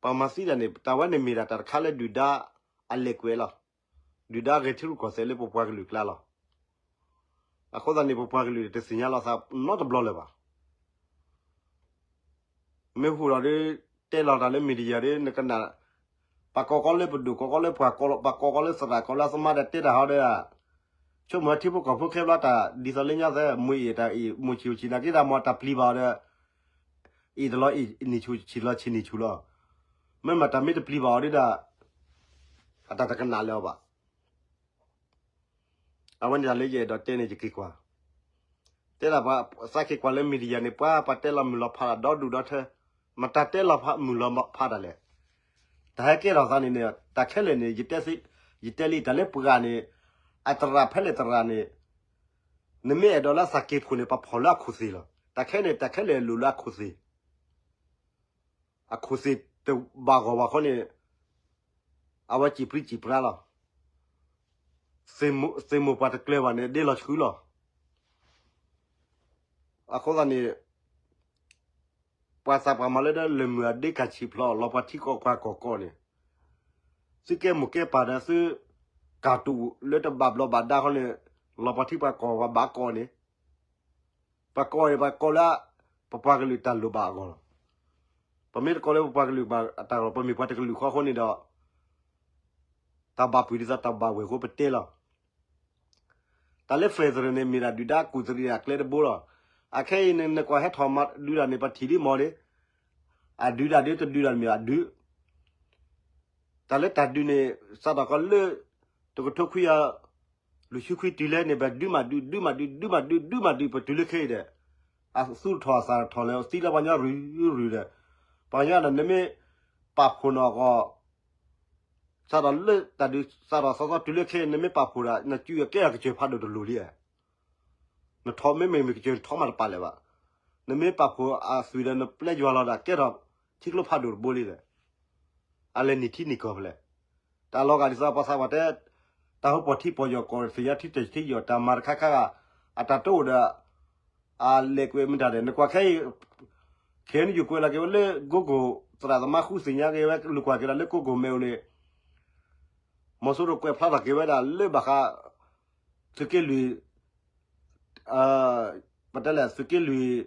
ပှၤမၤသံတၢ်န့ၣ် တၢ်ဝဲန့ၣ်မ့ၢ်ဒၣ်တၢ်တခါလၢဒုၣ်ဒါအလဲၤကွဲးလီၤ. ဒုၣ်ဒါဂဲၤထံရူၢ်ကီၢ်သဲးလၢပပှၤကလုာ်ကျါလီၤ. အဃိသတးန့ၣ် ပပှၤကလုာ်တသ့ၣ်ညါလီၤသးနီတဘျီလၢၤဘၣ်. မ့ၢ်ဟူးဒီး တဲလီၤတၢ်လၢ media ဒီး နကနၣ်, ပှၤကိးကီးလၢပဒိၣ် ကိးကီးလၢပှၤကိး, ပှၤကိးကီးလၢသရၣ် ကိးလၢအသမါဒီး တဲတၢ်ဟီဒီး ဆိကမိၣ်ထံဖိကီၢ်ဖိခဲဘျီတၢ် ဒ်သိးလၢညါသဲ မ့ၢ်အံၤတၢ်အံၤ မ့ၢ်ဆံးဆံး နာ်က့တၢ်မ့ၢ်တၢ်ပျံၤဘၣ်အီၤဒီး အံၤတလီၤအံၤ နံၣ်ဆံးဆံးလီၤ ဆံးနံၣ်ဆံးလီၤ. မ့ၢ်မ့ၢ်တၢ်မ့ၢ်တပျံၤဘၣ်အီၤဒီး အတၢ်တကနၣ်လၢၤအီၤဘၣ်. အဝဲန့ၣ်တၢ်လၢယအဲၣ်ဒိးတဲန့ၣ် ယက့ၤကွၢ်, တဲဒၣ်ပှၤသးက့ၤကွၢ်လၢ media န့ၣ် ပှၤပှၤတဲလီၤမုၢ်လီၤဖးတၢ်ဒီဒူၣ်ဒီထၢ, မတၤတဲလီၤမုၢ်လီၤဖးတၢ်လဲၣ်. တၢ်ဟဲကဲထီၣ်သးန့ၣ်န့ၣ် တၢ်ခဲလၢာ်န့ၣ် ယတဲလံ တၢ်လၢပှၤဂၤန့ၣ် အသရၣ်ဖဲလဲၣ်သရၣ်န့ၣ် နမ့ၢ်အဲၣ်ဒိးလၢအသးက့ၤဖှိၣ်န့ၣ် ပှၤဖီၣ်လၢအခိၣ်သ့ၣ်လီၤ. တၢ်ခဲန့ၣ် တၢ်ခဲလၢာ်လိၣ်လၢအခိၣ်သ့ၣ် အခိၣ်သ့ၣ်တဘၣ်ဂီၢ်ဘၣ်ဃီန့ၣ် အဝဲစံၣ်ပြံစံၣ်ပြါလီၤ. သ့ၣ်မိၢ်ပှၤတကျၢၤဘၣ်န့ၣ် ဒ့လီၤဆှုလီၤ. အဃိသတးန့ၣ် ပှၤသးပှၢ်မၤလၢဒီး လၢၢ်မုၢ်အဒ့ကၢ်ဆံးဖျိး လီၤပှၤထံကီၢ်ပှၤကီၢ်ကီၢ်န့ၣ်, သုကဲမိၢ်ကဲပၢ်ဒီးသု ကၢ်တူာ်လၢတဘၣ်ဘျီးဘၣ်ဒါဃီန့ၣ် လီၤပှၤထံပှၤကီၢ်ပှၤဘၣ်ကီၢ်န့ၣ် ပှၤကီၢ်န့ၣ် ပှၤကီၢ်လၢ ပပှၤကလုာ်တၢ်လိၣ်ဘၣ်အဂီၢ်လီၤ. ပမ့ၢ်တကီၢ်လၢပပှၤကလုာ်ဘၣ်အတၢ်ဂီၢ် ပမ့ၢ်ပှၤတကလုာ်ဃီအဃိန့ၣ်ဒီး တၢ်ဘၣ်ပှံၤဒ်သိးတၢ်ဘၣ်ဝဲၢ်အဃိပတဲလီၤ. တၢ်လၢ federal န့ၣ် မ့ၢ်ဒၣ်ဒုၣ်ဒါကူၣ်သရံးအကျဲတဘိလီၤ. အခဲအံၤန့ၣ် နကွၢ်ဟဲထီၣ်မၤဒုးတၢ်န့ၣ် ပထံၣ်ဒ်မ့ၢ်လံ. အဒုးတၢ်ဒ်တဒုးတၢ်မ့ၢ်အဒုး တၢ်လၢတၢ်ဒုးန့ၣ် စးထီၣ်ကီးလၢ တကထိခွံကယၤ လွံၢ်ဆံခွံတုၤလဲၣ်န့ၣ် ပဒုးမးဒုး ဒုးမးဒုး ဒုးမးဒုး ဒုးမးဒုး ပတုၤလၢခဲအံၤဒီး အသူၣ်ထီၣ်အသးထီၣ်လၢသံလၢပှၤကညီရုၢ်ရုၢ်ဒီး ပှၤကညီန့ၣ် နမ့ၢ်ပာ်ဖှိၣ်နီၢ်ကီၢ် စးထီၣ်လၢတၢ်ဒုး စးထီၣ်သီသီတုၤလၢခဲအံၤ နမ့ၢ်ပာ်ဖှိၣ်ဒီး နစုအကဲထီၣ်ကစၢၢ်ဖးဒိၣ်တလိၤလံ. နထီၣ်မ့မ့ၢ်မ့ၢ်ကစၢၢ်နထီၣ်မးတပာ်လၢၤဘၣ်. နမ့ၢ်ပာ်ဖှိၣ်အသွံၣ်ဒီးနပျဲယွၤလီၤဒီး ကဲထီၣ်ထံကျိဖးဒိၣ်တဘိလံဒီး အလဲၤနံၣ်ထံနံၣ်ကီၢ်ဖဲလဲၣ်. တၢ်လီၤဂာ်ဒ်သိးပှၤသးပှၢ်တဲ တၢ်ဟိပီၢ်ထံပီၢ်ယီၢ်ကီၢ်သ့ၣ်ညါထံတထံယီၢ် တၢ်မၤတခါခါဂၤ အတၢ်တအိၣ်ဒီး အလဲၤကွဲးမတၤဒီး နကွၢ်ခဲအံၤ ခဲအံၤနယူၤကွဲးလီၤက့ၤဝဲလၢကိကိၣ် သရၣ်သမါဃုသ့ၣ်ညါက့ၤဝဲ လူၤကွၢ်က့ၤလီၤလၢကိကိၣ်မဲာ်အိၣ်န့ၣ် မီၤစိရိၤကွဲးဖျါထီၣ်က့ၤဝဲဒၣ်လၢဘၣ်ဃး သုးက့လွံၢ် ပတဲလဲၣ် သုးက့လွံၢ်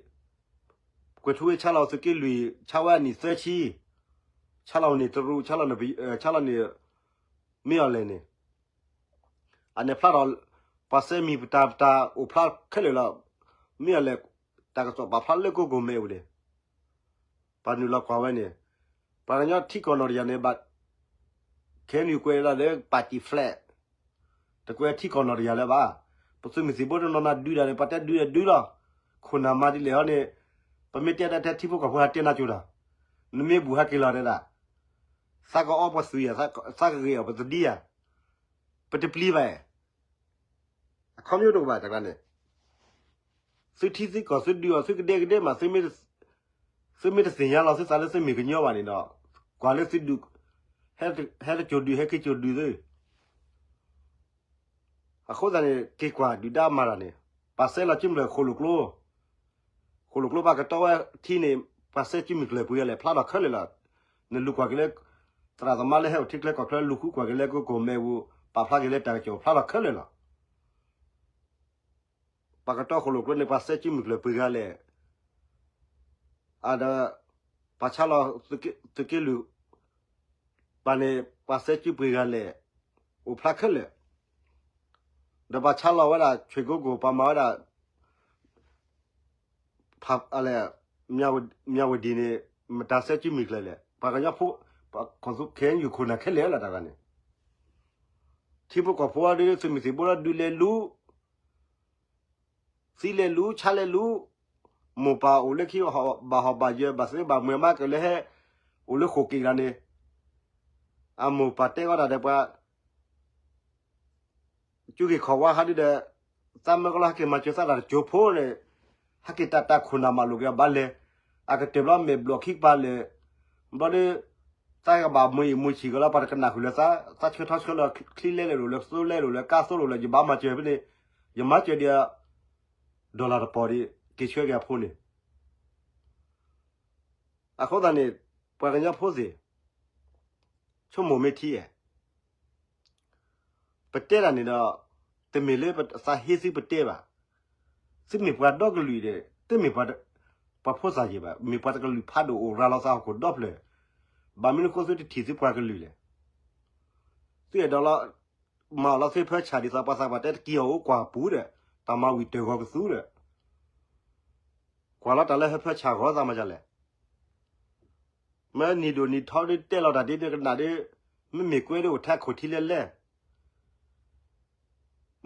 ကွဲးထူဝ့ဆါလီၤသုးက့လွံၢ် ဆါဝဲအနံၣ်သၢဆံ ဆါလီၤန့ၣ်တရူး ဆါလီၤန့ၣ် မ့ၢ်အီၤလဲၣ်န့ၣ် အန့ၣ်ဖျါထီၣ် ပှၤစဲမံၤပတၢ်ပတၢ်အိၣ်ဖျါခဲလၢာ်လီၤ. မ့ၢ်အီၤလဲၣ် တၢ်ကစီၣ်ပာ်ဖျါလၢကိကိၣ်မဲာ်အိၣ်န့ၣ် ပှၤနုာ်လီၤကွၢ်ဝဲန့ၣ် ပှၤကညီထံကီၢ်နီၣ်တယၤန့ၣ် ဘၣ် ခဲအံၤနကွဲးဒၣ်လၢ party flag တကွဲးထံကီၢ်နီၣ်တယၤလၢၤဘၣ်. ပသုးမုၢ်သံၣ်ဘိတနီၤနၤဒုးဒၣ်န့ၣ် ပှၤတဲဒုးဒီးဒုးလီၤ. ခိၣ်နၢ်မၤဒ်လဲၣ်ဟီန့ၣ် ပမ့ၢ်တဲဒၣ်ထဲထံဖိကီၢ်ဖိဟးတဲနၤကၠိတၢ် နမ့ၢ်ဘူၣ်ဟဲက့ၤလီၤတဲဒၣ် သးကအီပှၤသွံၣ်ယၤ သးကဂ့ၤအီၤပသဒံယၤ ပတပျံၤဘၣ် အခီပညီတအိၣ်ဘၣ်တၢ်ကျါန့ၣ် သုထံသုကီၢ်သုဒုးအီၤ သုကဒဲကဒဲမး သုမ့ၢ်တသ့ၣ်ညါလီၤသုသးလၢသုမ့ၢ်ကညီဘၣ်န့ၣ်ဒီး ကွၢ်လၢသုဒုး ဟဲတကၠိၤဒုး ဟဲက့ၤကၠိၤဒုးသု အဃိသတးန့ၣ် က့ၤကွၢ်ဒုၣ်ဒါမၤတၢ်န့ၣ် ပှၤစဲလီၤစုမုၢ်ကျၢၢ်ဃိၣ်လိာ်ကျိ ဃိၣ်လိာ်ကျိပှၤကတီဝဲထံန့ၣ် ပှၤစဲစုမုၢ်ကျၢၢ်ပှဲၤဂၤလဲၣ် ဖျါထီၣ်ခဲလၢာ်လီၤ. နလူၤကွၢ်က့ၤလၢ သရၣ်သမါလၢဟဲအိၣ်ထံချၢကီၢ်ချၢ လူၤဃုကွၢ်က့ၤလၢကိကိၣ်မဲာ်ပူၤ ပာ်ဖျါက့ၤလၢတၢ်ကစီၣ်ဖျါထီၣ်ခဲလၢာ်လီၤ. ပှၤကတီဃိၣ်လိာ်ကျိန့ၣ် ပှၤစဲစုမုၢ်ကျၢၢ်ပှဲၤဂၤလဲၣ် အဒီး ပှၤဆါလီၤသုးက့လွံၢ် ပှၤန့ၣ် ပှၤစဲစုပှဲၤဂၤလဲၣ် အိၣ်ဖျါခဲလၢာ် ဒီးပှၤဆါလီၤဝဲဒၣ် ဆွ့ၣ်ကိကိၣ် ပှၤမၤဝဲဒၣ် ဖးလဲၣ် မၠၣ်ဝတံၤန့ၣ် မတၤစဲစုမုၢ်ကျၢၢ်လဲၣ် ပှၤကညီဖိ ခဲအံၤယူၤခိၣ်နၢ်ခဲလၢာ်လီၤတၢ်ဂၤန့ၣ် ထံဖိကီၢ်ဖိဒ်သုးမုၢ်သံၣ်ဘိလီၤဒုးလဲၤလူၤ သံလဲၤလူၤ ဆါလဲၤလူၤ မိၢ်ပၢ်အိၣ်လၢခံ ဘၣ်ဟီၣ်ဘၣ်ယၢၤ ဘၣ်သ့ဘၣ်မုာ်မးကလဲၤဟဲ အိၣ်လၢဃိၣ်က့ၤတဂၤန့ၣ် အမိၢ်ပၢ်တဲဝဲဒၣ်ဒီးပှၤ ကၠူဂ့ၤခီၣ်ဝါဟးဒုဒီး သးမၢကလီၤဟဲက့ၤမၤစၢၤသးတၢ်တကၠိၤဖိန့ၣ် ဟဲက့ၤတၢ်တၢ်ခိၣ်နၢ်မးလိာ်က့ၤအဘၣ်လဲၣ် အကတၢၢ်ဘျီမဲာ်ဘျီၣ်ခံကပၤလဲၣ် ဘျီဒီး သးကဘၣ်မုာ်အံၤမုာ်ဆံးကလီၤ ပှၤတကနၣ်ဃုာ်လၢသး သးဆၢထီဆၢလီၤ ချံလဲလဲလိာ်လၢသိလဲလိာ်လၢကါသိလိာ်လၢ ယဘၣ်မၤစၢၤဖဲန့ၣ် ယမၤစၢၤဒံး dollar တပီၤဒံး က့ၤဆှၢက့ၤအဖိန့ၣ် အဃိသတးန့ၣ် ပှၤကညီဖိသ့ၣ် ဆိကမိၣ်မ့ၢ်ထံဧါ ပတဲတၢ်န့ၣ်ဒီး တမ့ၢ်လၢသးဟ့သုပတဲဘၣ်. သုမ့ၢ်ပှၤဒီကလုာ်ဒီး တမ့ၢ်ပှၤဖိသၣ်ယံၤဘၣ်, မ့ၢ်ပှၤတကလုာ်ဖးဒိၣ်အိၣ်ရၤလီၤသးဟီၣ်ခိၣ်ဒီဖျၢၣ်, ဘၣ်မနုၤဃိသုတထံၣ်သုပှၤကလုာ်လဲၣ်. သုအဲၣ်ဒိးလီၤ မၤအီၤလီၤသုဟၢဖၢဆၣ်ဒ်သိးပှၤသးပှၢ်တဲတက့ၤအီၤအိၣ်ကွၢ်ပူၤဒီး တၢ်မၤဝံၤတၢ်ဂီၤကသူဒီး ကွၢ်လီၤတၢ်လၢဟၢဖၢဆၣ်ဂီၤသးမၤဒ်လဲၣ်. မ့ၢ်နံၤဒိၣ်နံၤထီဒ်တဲလီၤတၢ်ဒ်နကနၣ်ဒ်, မ့မ့ၢ်ကွဲဒ်အိၣ်ထဲခိၣ်ထံလဲၣ်လဲၣ်,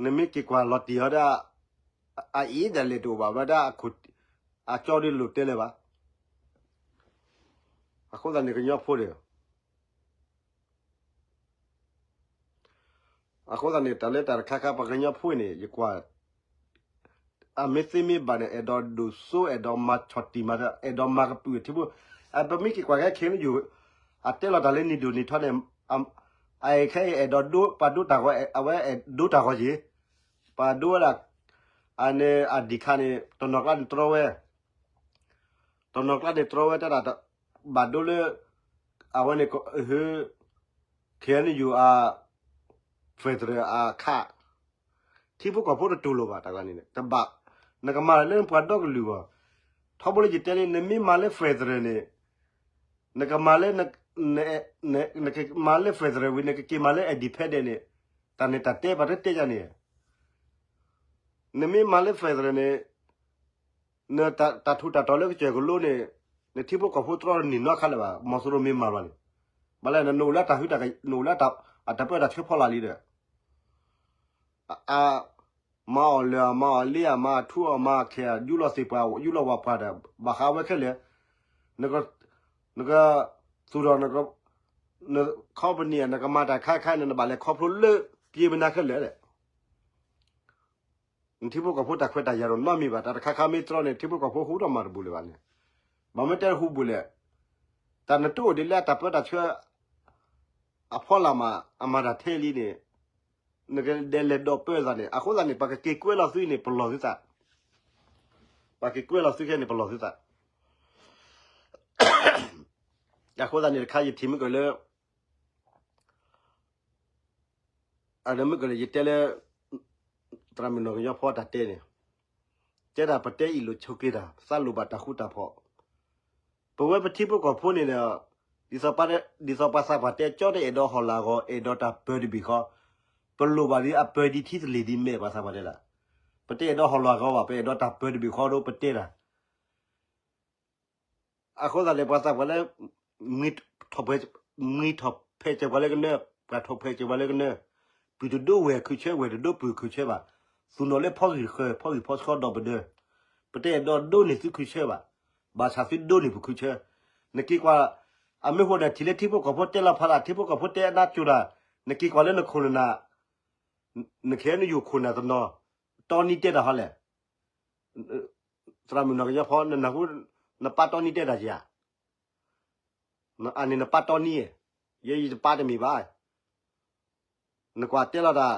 နမ့ၢ်က့ၤကွၢ်လီၤတံၢ်အီၤဒၣ်, အအံၤဒၣ်လဲာ်တအိၣ်ဘၣ်ဝဲဒၣ်, အကၠီဒ်လိာ်တဲလၢၤဘၣ်. အဃိသတးန့ၣ်ကညီဖိဒီး အဃိသတးန့ၣ် တၢ်လၢတၢ်တခါခါ ပှၤကညီဖိအံၤန့ၣ် ယကွၢ် အမ့ၢ်သ့မ့ၢ်ဘၣ်န့ၣ် အဲၣ်ဒိးဒိၣ်စိ အဲၣ်ဒိးမၤဆီၣ်တံၢ်မၤ အဲၣ်ဒိးမၤကပုာ်ထံဖိ, ပမ့ၢ်က့ၤကွၢ်ခဲခဲန့ၣ်ယိာ်, အတဲလီၤတၢ်လၢနံၤဒိၣ်နံၤထီန့ၣ်, အခဲအံၤအဲၣ်ဒိးဒိ ပှၤဒိတၢ်ဂီၤ အဝဲအဲၣ်ဒိတၢ်ဂီၤက့ၤ, ပှၤဒိဝဲဒၣ်, အန့ၣ်အဒံၣ်ခါန့ၣ် တနီၤကျါန့ၣ်တြီဝဲ တနီၤကျါန့ၣ်တြီဝဲတၢ်ဒၣ် ဘၣ်ဒိလၢ အဝဲန့ၣ် KNU အ federal အခါ, ထံဖိကီၢ်ဖိတတူၢ်လိာ်ဘၣ်တၢ်န့ၣ် တဘၣ်, နကမၤလၢနပှၤဒီကလုာ်ဘၣ်, ထီဘိလၢယတဲလံ နမ့ၢ်မၤလၢ federal န့ၣ်, နကမၤလၢ, နကမၤလၢ federal ဝံၤ နကက့ၤမၤလၢ independent န့ၣ်, တၢ်န့ၣ်တၢ်တဲပှၤတတဲယၤန့ၣ်, နမ့ၢ်မၤလၢ federal န့ၣ် နတၢ်ထူးတၢ်တီၤလၢကစၢၢ်ကလိန့ၣ်, နထံဖိကီၢ်ဖိတြီနံၣ်နီတခါလၢၤဘၣ်, မီၤစိရိၤမ့ၢ်မၤဘၣ်န့ၣ်, ဘၣ်လဲၣ် နအိၣ်လၢတၢ်ဟုတၢ် နအိၣ်လၢအတၢ်ပၢတၢ်ဆှၢဖီလာ်လံဒီး အမၤအီၤလၢာ် အမၤအီၤလ့ အမၤအထူအီၤ အမၤအခဲအီၤ ယူလီၤသ့ၣ်ပှၢ် ယူလီၤဝၣ်ပှၢ်ဒီး ဘၣ်ဃးဝဲခဲလၢာ် နကသူၣ်ထီၣ် န company နကမၤတၢ်ခါခါန့ၣ် နဘၣ်လဲၤခီဖျိလၢ ပျ့ၤမနၤခဲလၢာ်ဒီး နထံဖိကီၢ်ဖိတၢ်ခွဲးတၢ်ယာ်ဒီးနီတမံၤဘၣ် တၢ်တခါခါမ့ၢ်တြီန့ၣ် ထံဖိကီၢ်ဖိဟူထီၣ်မၤတဘူးလၢၤဘၣ်န့ၣ် ဘၣ်မ့ၢ်တဲဟူဘူးလဲၣ် တၢ်နတအိၣ်ဒ်လၢအတၢ်ပၢတၢ်ဆှၢ အဖီလာ်မး အမၤတၢ်ထဲလံန့ၣ် နကဒဲးလဲၤဒိးပၢသးန့ၣ် အဃိသတးန့ၣ် ပှၤကက့ၤကွဲလီၤသုန့ၣ် ပလီၢ်သုသး ပှၤက့ၤကွဲလီၤသုခဲန့ၣ် ပလီၢ်သုသး အဃိသတးန့ၣ်တခါ ယထံၣ်မ့ၢ်ကလၢ အမ့ၢ်ကလၢ ယတဲလၢ သရၣ်မုၣ်နီၢ်ကညီဖီတၢ်တဲန့ၣ် တဲဒၣ်ပတဲအံၤလိာ်ဆိးက့တၢ် သးလိၣ်ဘၣ်တၢ်ဃူတၢ်ဖိး ပဝဲပထံဖိကီၢ်ဖိန့ၣ်ဒီး ဒ်သိးပှၤသးပှၢ်တဲ ကၠီတအဲၣ်ဒိးဟီၣ်လာ်ဂီၤ အဲၣ်ဒိးတၢ်ပၢတဘ့ၣ်ဃီ ပလိၣ်ဘၣ်ဒ်အပၢဒ်ထံသလ့ၣ်ဒ်မဲာ် ပှၤသးပှၢ်တဲဒၣ် ပတအဲၣ်ဒိးဟီၣ်လာ်ဂီၤဘၣ် ပအဲၣ်ဒိးတၢ်ပၢတဘ့ၣ်ဃီဒီးပတဲတၢ် အဃိသတးန့ၣ် ပှၤသးပှၢ်လၢ မှံထီၣ်ဖဲးစၢၤပှၤလၢကနၢၤ ပှၤထီၣ်ဖဲးစၢၤပှၤလၢကနၢၤ ပုၢ်တဒိၣ်ဝဲၢ်ခုၣ်ဆၢ ဝဲၢ်တဒိၣ်ပုၢ်ခုၣ်ဆၢဘၣ် သူၣ်နီၣ်လၢဖီဂံၢ်ဃၢၤ ဖီဂံၢ်ဖီဆှီဒီးပဒၢ ပတအဲၣ်ဒိးဒိးန့ၢ်သုခုၣ်ဆၢဘၣ် ဘၣ်ဆၣ်သုဒိးန့ၢ်ပခုၣ်ဆၢ နက့ၤကွၢ် အမ့ၢ်ဃိဒီးထံၣ်လၢထံဖိကီၢ်ဖိတဲလီၤဖးဒၣ် ထံဖိကီၢ်ဖိတဲအနါကၠိတၢ် နက့ၤကွၢ်လၢနခိၣ်နနၢ် နခဲနယိာ်ခိၣ်နၢ်တနီၤ တီနံတဲတၢ်ဟီလဲၣ် သရၣ်မုၣ်နီၢ်ကညီဖီ နနၢ်ဟူ နပာ်တီနံတဲတၢ်ဧါ အန့ၣ်နပာ်တီနံ ယဲယတပာ်တမ့ၢ်ဘၣ် နကွၢ်တဲလီၤတၢ်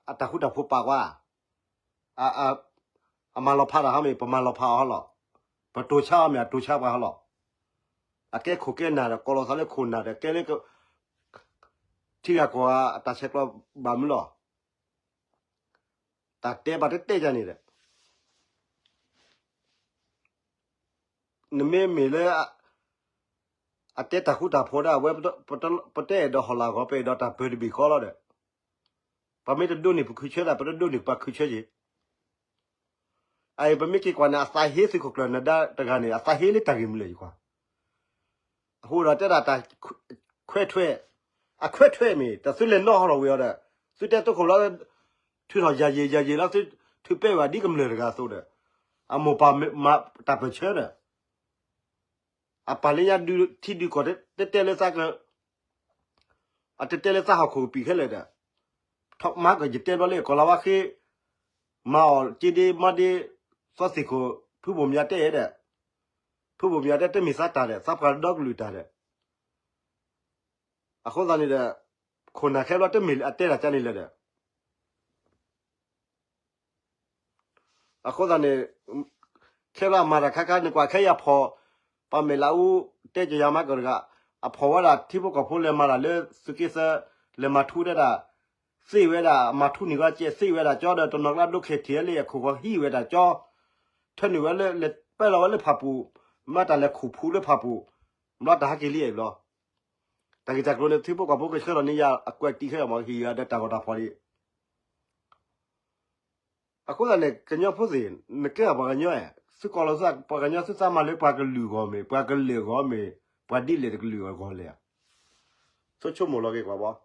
အတၢ်ဃူတၢ်ဖိးပာ်ကွၢ် အမၤလီၤဖးတၢ်ဟီမ့ၢ် ပမၤလီၤဖးအီၤဟီလီၤ ပတိၤဆါအီၤမ့ၢ် အတိၤဆါပှၤဟီလီၤ အကဲခိၣ်ကဲနၢ်ဒီး ကိးလီၤသးလၢခိၣ်နၢ်ဒီး ကဲလၢ ထံဂၤကီၢ်ဂၤအတၢ်ဆဲးကျိးဘၣ်မနုၤလီၤ တၢ်တဲပာ်တဲတဲယၤန့ၣ်ဒီး နမ့မ့ၢ်လၢ အတဲတၢ်ဃူတၢ်ဖိးဒၣ်ဝဲ ပတအဲၣ်ဒိးဟီၣ်လာ်ဂီၤ ပအဲၣ်ဒိးတၢ်ပၢတဘ့ၣ်ဃီလီၤဒီး ပမ့ၢ်တဒိးန့ၢ်ပခုၣ်ဆၢဒၣ် ပတဒိးန့ၢ်ပှၤခုၣ်ဆၢက့ၤ အအံၤပမ့ၢ်က့ၤကွၢ်န့ၣ် အသးဟ့သုးခိၣ်ကျၢၢ်နဒါတဂၤန့ၣ် အသးဟ့လၢတၢ်ဂ့ၢ်မနုၤလဲၣ်ယကွၢ် အဃိဒီးတဲဒၣ်တၢ်ခွဲးထွဲး အခွဲးထွဲးမ့ၢ် တၢ်သုလဲၤနီၣ်ဟီၣ်လီၤဝံၤအီၤဒီး သုတဲတိခိၣ်လီၤ ထုးထီၣ်ယၤယံာ်ယၤယံာ်လီၤ သုထုးပဲဝဲဒ်ကမျၢၢ်တဂၤအသိးဒီး အမိၢ်ပၢ်မၤတၢ်ပၢၢ်ဆၢဒီး အပၢ်လၢညါဒုးထံဒုးကီၢ်တဲတဲလၢသးက အတဲတဲလၢသးဟီၣ်ခိၣ်ကပံာ်ခဲလၢာ်ဒီး ထီၣ်မၤကယတဲဘျီလၢကီၢ်လၤဝါဃ့ မၤအီၤက့ဒ့မၤဒ့ သီသ့ၣ်ခိၣ် ဖုဘိၣ်မၠးတဲဒီး ဖုဘိၣ်မၠးတဲတမ့ၢ်သးတၢ်ဒီး သးပှၢ်ဒီကလုာ်တၢ်ဒီး အဃိသတးန့ၣ်ဒီး ခိၣ်နၢ်ခဲဘျီတမ့ၢ်အတဲတၢ်ကန့ၣ်လၢၤဒီး အဃိသတးန့ၣ် ခဲလၢာ်အမၤတၢ်ခါခါ နကွၢ်ခဲအံၤအဖီၣ် ပှၤမဲာ်လးအူ တဲကယၤမၤကၢၢ်တဂၤ အဖီၣ်ဝဲဒၣ်ထံဖိကီၢ်ဖိလဲၤမၤတၢ်လၢသုးက့သၢ လဲၤမၤထူတဲဒၣ် သ့ၣ်ဝဲဒၣ် မၤထူန့ၢ်ဝဲကဲ သ့ၣ်ဝဲဒၣ်ကၠီဒီး တနီၤကျါဒိခဲထံးလၢအခိၣ်ဃီဟံးဝဲဒၣ်ကၠီ ထၢနုာ်ဝဲလၢ လဲၤပၢလီၤဝဲလၢဖၣ်ပူၤ မၤတၢ်လဲၤခူၣ်ဖူလၢဖၣ်ပူၤ ဘျီတၢ်ဟဲက့ၤလံအဲၣ်ဘျီ တၢ်ဂ့ၢ်တၢ်ကျိၤန့ၣ် ထံဖိကီၢ်ဖိကဆှၢလီၤန့ၢ်ယၤ အကွဲးတံာ်ခဲအံၤမ့ၢ်ဟံးယၤဒီးတၢ်ဂီၤတၢ်ဖီၣ်ဒံး အဃိသတးန့ၣ် ကညီဖိသ့ၣ် နကဲပှၤကညီဧါ သုကီၢ်လီၤသုပှၤကညီ သုသးမၤလၢပှၤကလုာ်အဂီၢ်မ့ၢ် ပှၤကလုာ်အဂီၢ်မ့ၢ် ပှၤဒ်လဲၣ်တကလုာ်အဂီၢ်လဲၣ်ဧါ သုဆိကမိၣ်လီၤက့ၤကွၢ်ဘၣ်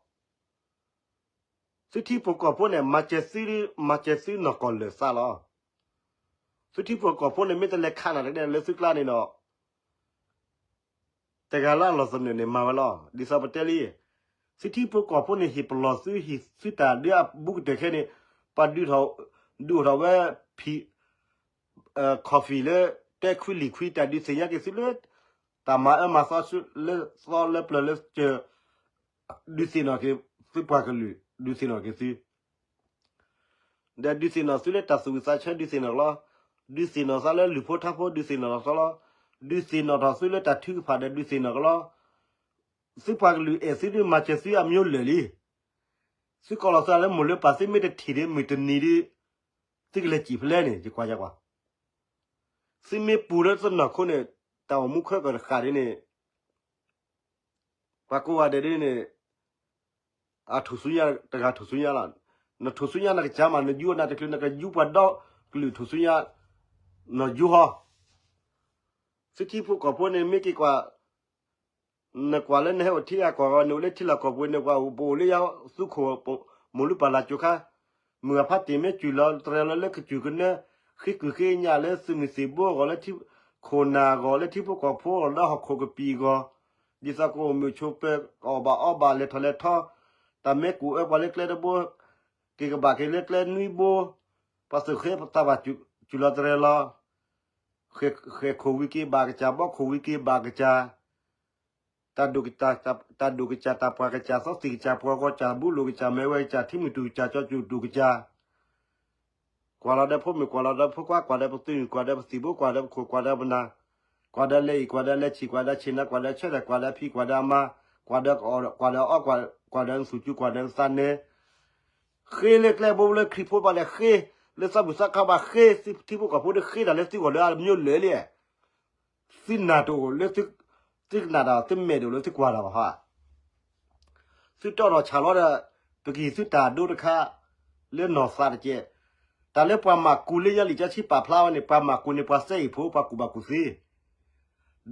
သုထံဖိကီၢ်ဖိန့ၣ် မၤစၢၤသု မၤစၢၤသုနီၢ်ကီၢ်လၢာ်သးလီၤ သုထံဖိကီၢ်ဖိန့ၣ် မ့ၢ်တလဲၤခးနၤတက့ၢ်လၢသုကျါန့ၣ်ဒီး တဂၤလၢအလီၢ်သနၢၣ်န့ၣ် မၤဝဲလီၤ. ဒ်သိးပတဲလံ, သုထံဖိကီၢ်ဖိန့ၣ် ဟ့ၣ်ပလီၢ်သု ဟ့ၣ်သုတၢ်ဒုးအဘူးကတၢၢ်ခဲန့ၣ်, ပှၤဒုးအိၣ်ထီၣ်ဝဲ ဖံး, coffee လၢ တဲခွံလံာ်ခွံ တၢ်ဒုးသ့ၣ်ညါက့ၤသုလၢ တၢ်မၤအၢမၤသီလၢသီလၢပျၢၤလၢစၢၤ, ဒုးသ့ၣ်နီၣ်က့ၤသုပှၤကလုာ်, ဒုးသ့ၣ်နီၣ်က့ၤသု ဒီးဒုးသ့ၣ်နီၣ်သုလၢတၢ်သူၣ်ဝံၣ်သးဆၢ ဒုးသ့ၣ်နီၣ်ကလီ, ဒုးသ့ၣ်နီၣ်သးလၢလုၢ်ဖိထါဖိ ဒုးသ့ၣ်နီၣ်ကလီ, ဒုးသ့ၣ်နီၣ်ထီၣ်သုလၢတၢ်ထုကဖၣ်ဒီး ဒုးသ့ၣ်နီၣ်ကလီ, သုပှၤကလုာ်အဲၣ်သုဒုးမၤစၢၤသုအမျိုးလၢာ်လံ. သုကီၢ်လီၤသးလၢမိၢ်လၢပၢ် သုမ့ၢ်တထံၣ်ဒီးမုၢ်တနံၤဒီး သုကလဲၤစံၣ်ဖဲလဲၣ်န့ၣ် ယကွၢ်ယကွၢ်. သုမ့ၢ်ပူၤလၢသုနီၢ်ခိန့ၣ် တၢ်အိၣ်မူခွဲးကတဃၣ်ဒ်န့ၣ် ပှၤကိးဂၤဒဲးဒ်န့ၣ် အထူၣ်စုညါတဂၤထူၣ်စုညါလီၤ. နထူၣ်စုညါနကစၢ်မး နယူၤနၤတချုး နကယူၤပှၤဒီကလုာ်ထူၣ်စုညါ နီၢ်ယူၤဟီ. သုထံဖိကီၢ်ဖိန့ၣ် မ့ၢ်က့ၤကွၢ် နကွၢ်လၢနဟဲအိၣ်ထံဂၤကီၢ်ဂၤ နအိၣ်လၢထံလီၢ်ကီၢ်ပူၤ နကွၢ်ပအိၣ်လၢယၤသူခိၣ် မိၢ်လုၢ်ပၢ်လၢ်ကၠိခါ, မုၢ်အဖါတ့ၢ်မ့ၢ်စူၢ်လီၤတရဲလီၤလၢကစူၢ်ကနၢ, ဃ့ကုၢ်ဃ့ညၣ်လၢသုးမုၢ်သံၣ်ဘိအဂီၢ် လၢထံခိၣ်နၢ်အဂီၢ် လၢထံဖိကီၢ်ဖိအဂီၢ် လၢဟီၣ်ခိၣ်ကပံာ်အဂီၢ်, ဒ်သိးကအိၣ်မုာ်ဆိးပၢၤ ကအီၣ်ဘၣ်အီဘၣ် လဲၤထီၣ်လဲၤထီ, တၢ်မ့ၢ်ကူၣ်အၢပှၤလၢကျဲတဘိ, က့ၤကဘၣ်က့ၤလၢကျဲနွံဘိ, ပှၤသုးဃ့သးဘၣ်စူၢ်လီၤတရဲလီၤ ဃဲၣ်ခိၣ်ဝံၤက့ၤဘၣ်ကစၢ် ဘီခိၣ်ဝံၤက့ၤဘၣ်ကစၢ်, တၢ်ဒိၣ်ကစၢ် တၢ်ပှၢ်ကစၢ် သီသံၣ်ကစၢ် ပှၤဂီၤကစၢ် ဘူးလိာ်ကစၢ် မဲဝဲကစၢ် ထံမုၢ်တူၢ်ကစၢ် ကၠီကၠူၣ်တူၢ်ကစၢ်, ကွၢ်လီၤဒီးဖိမုၣ် ကွၢ်လီၤဒီးဖိခွါ ကွၢ်ဒီးပသုးမုၢ် ကွၢ်ဒီးပသံၣ်ဘိ ကွၢ်ဒီးပခိၣ် ကွၢ်ဒီးပနၢ်, ကွၢ်ဒီးလၢအံၣ် ကွၢ်ဒီးလၢဆံး ကွၢ်ဒီးဆ့ၣ်နီၤ ကွၢ်ဒီးဆၢထၢၣ် ကွၢ်ဒီးအဖံ ကွၢ်ဒီးအမါ, ကွၢ်ဒီးကအီၣ် ကွၢ်ဒီးအီ ကွၢ်ဒီးနသူၣ်ကၠူ ကွၢ်ဒီးနသးနဲ ဃ့လၢကျဲဘိလၢခရံာ်ဖိဘၣ်လဲၣ် ဃ့လၢသးဘူၣ်သးခါဘၣ် ဃ့ထံဖိကီၢ်ဖိဒီး ဃ့တၢ်လၢသုဂီၢ်လၢအမျိုးလဲၣ်လံ, သုနာ်တအိၣ်လၢ သုကနၣ်တၢ် သုမဲာ်တအိၣ်လၢသုကွၢ်တၢ်ဘၣ်ဟီ, သုတီၢ်ထီၣ်ဆၣ်လီၤဒီး ပကဟံးသုတၢ်ဒိတခါ လၢနီၢ်သးတကဲး, တၢ်လၢပှၤမၤကူလၢညါလံာ်စီဆှံပာ်ဖျါဝဲန့ၣ် ပှၤမၤကူန့ၣ် ပှၤစဲအ့ၣ်ဖိ ပှၤကူၣ်ဘၣ်ကူၣ်သ့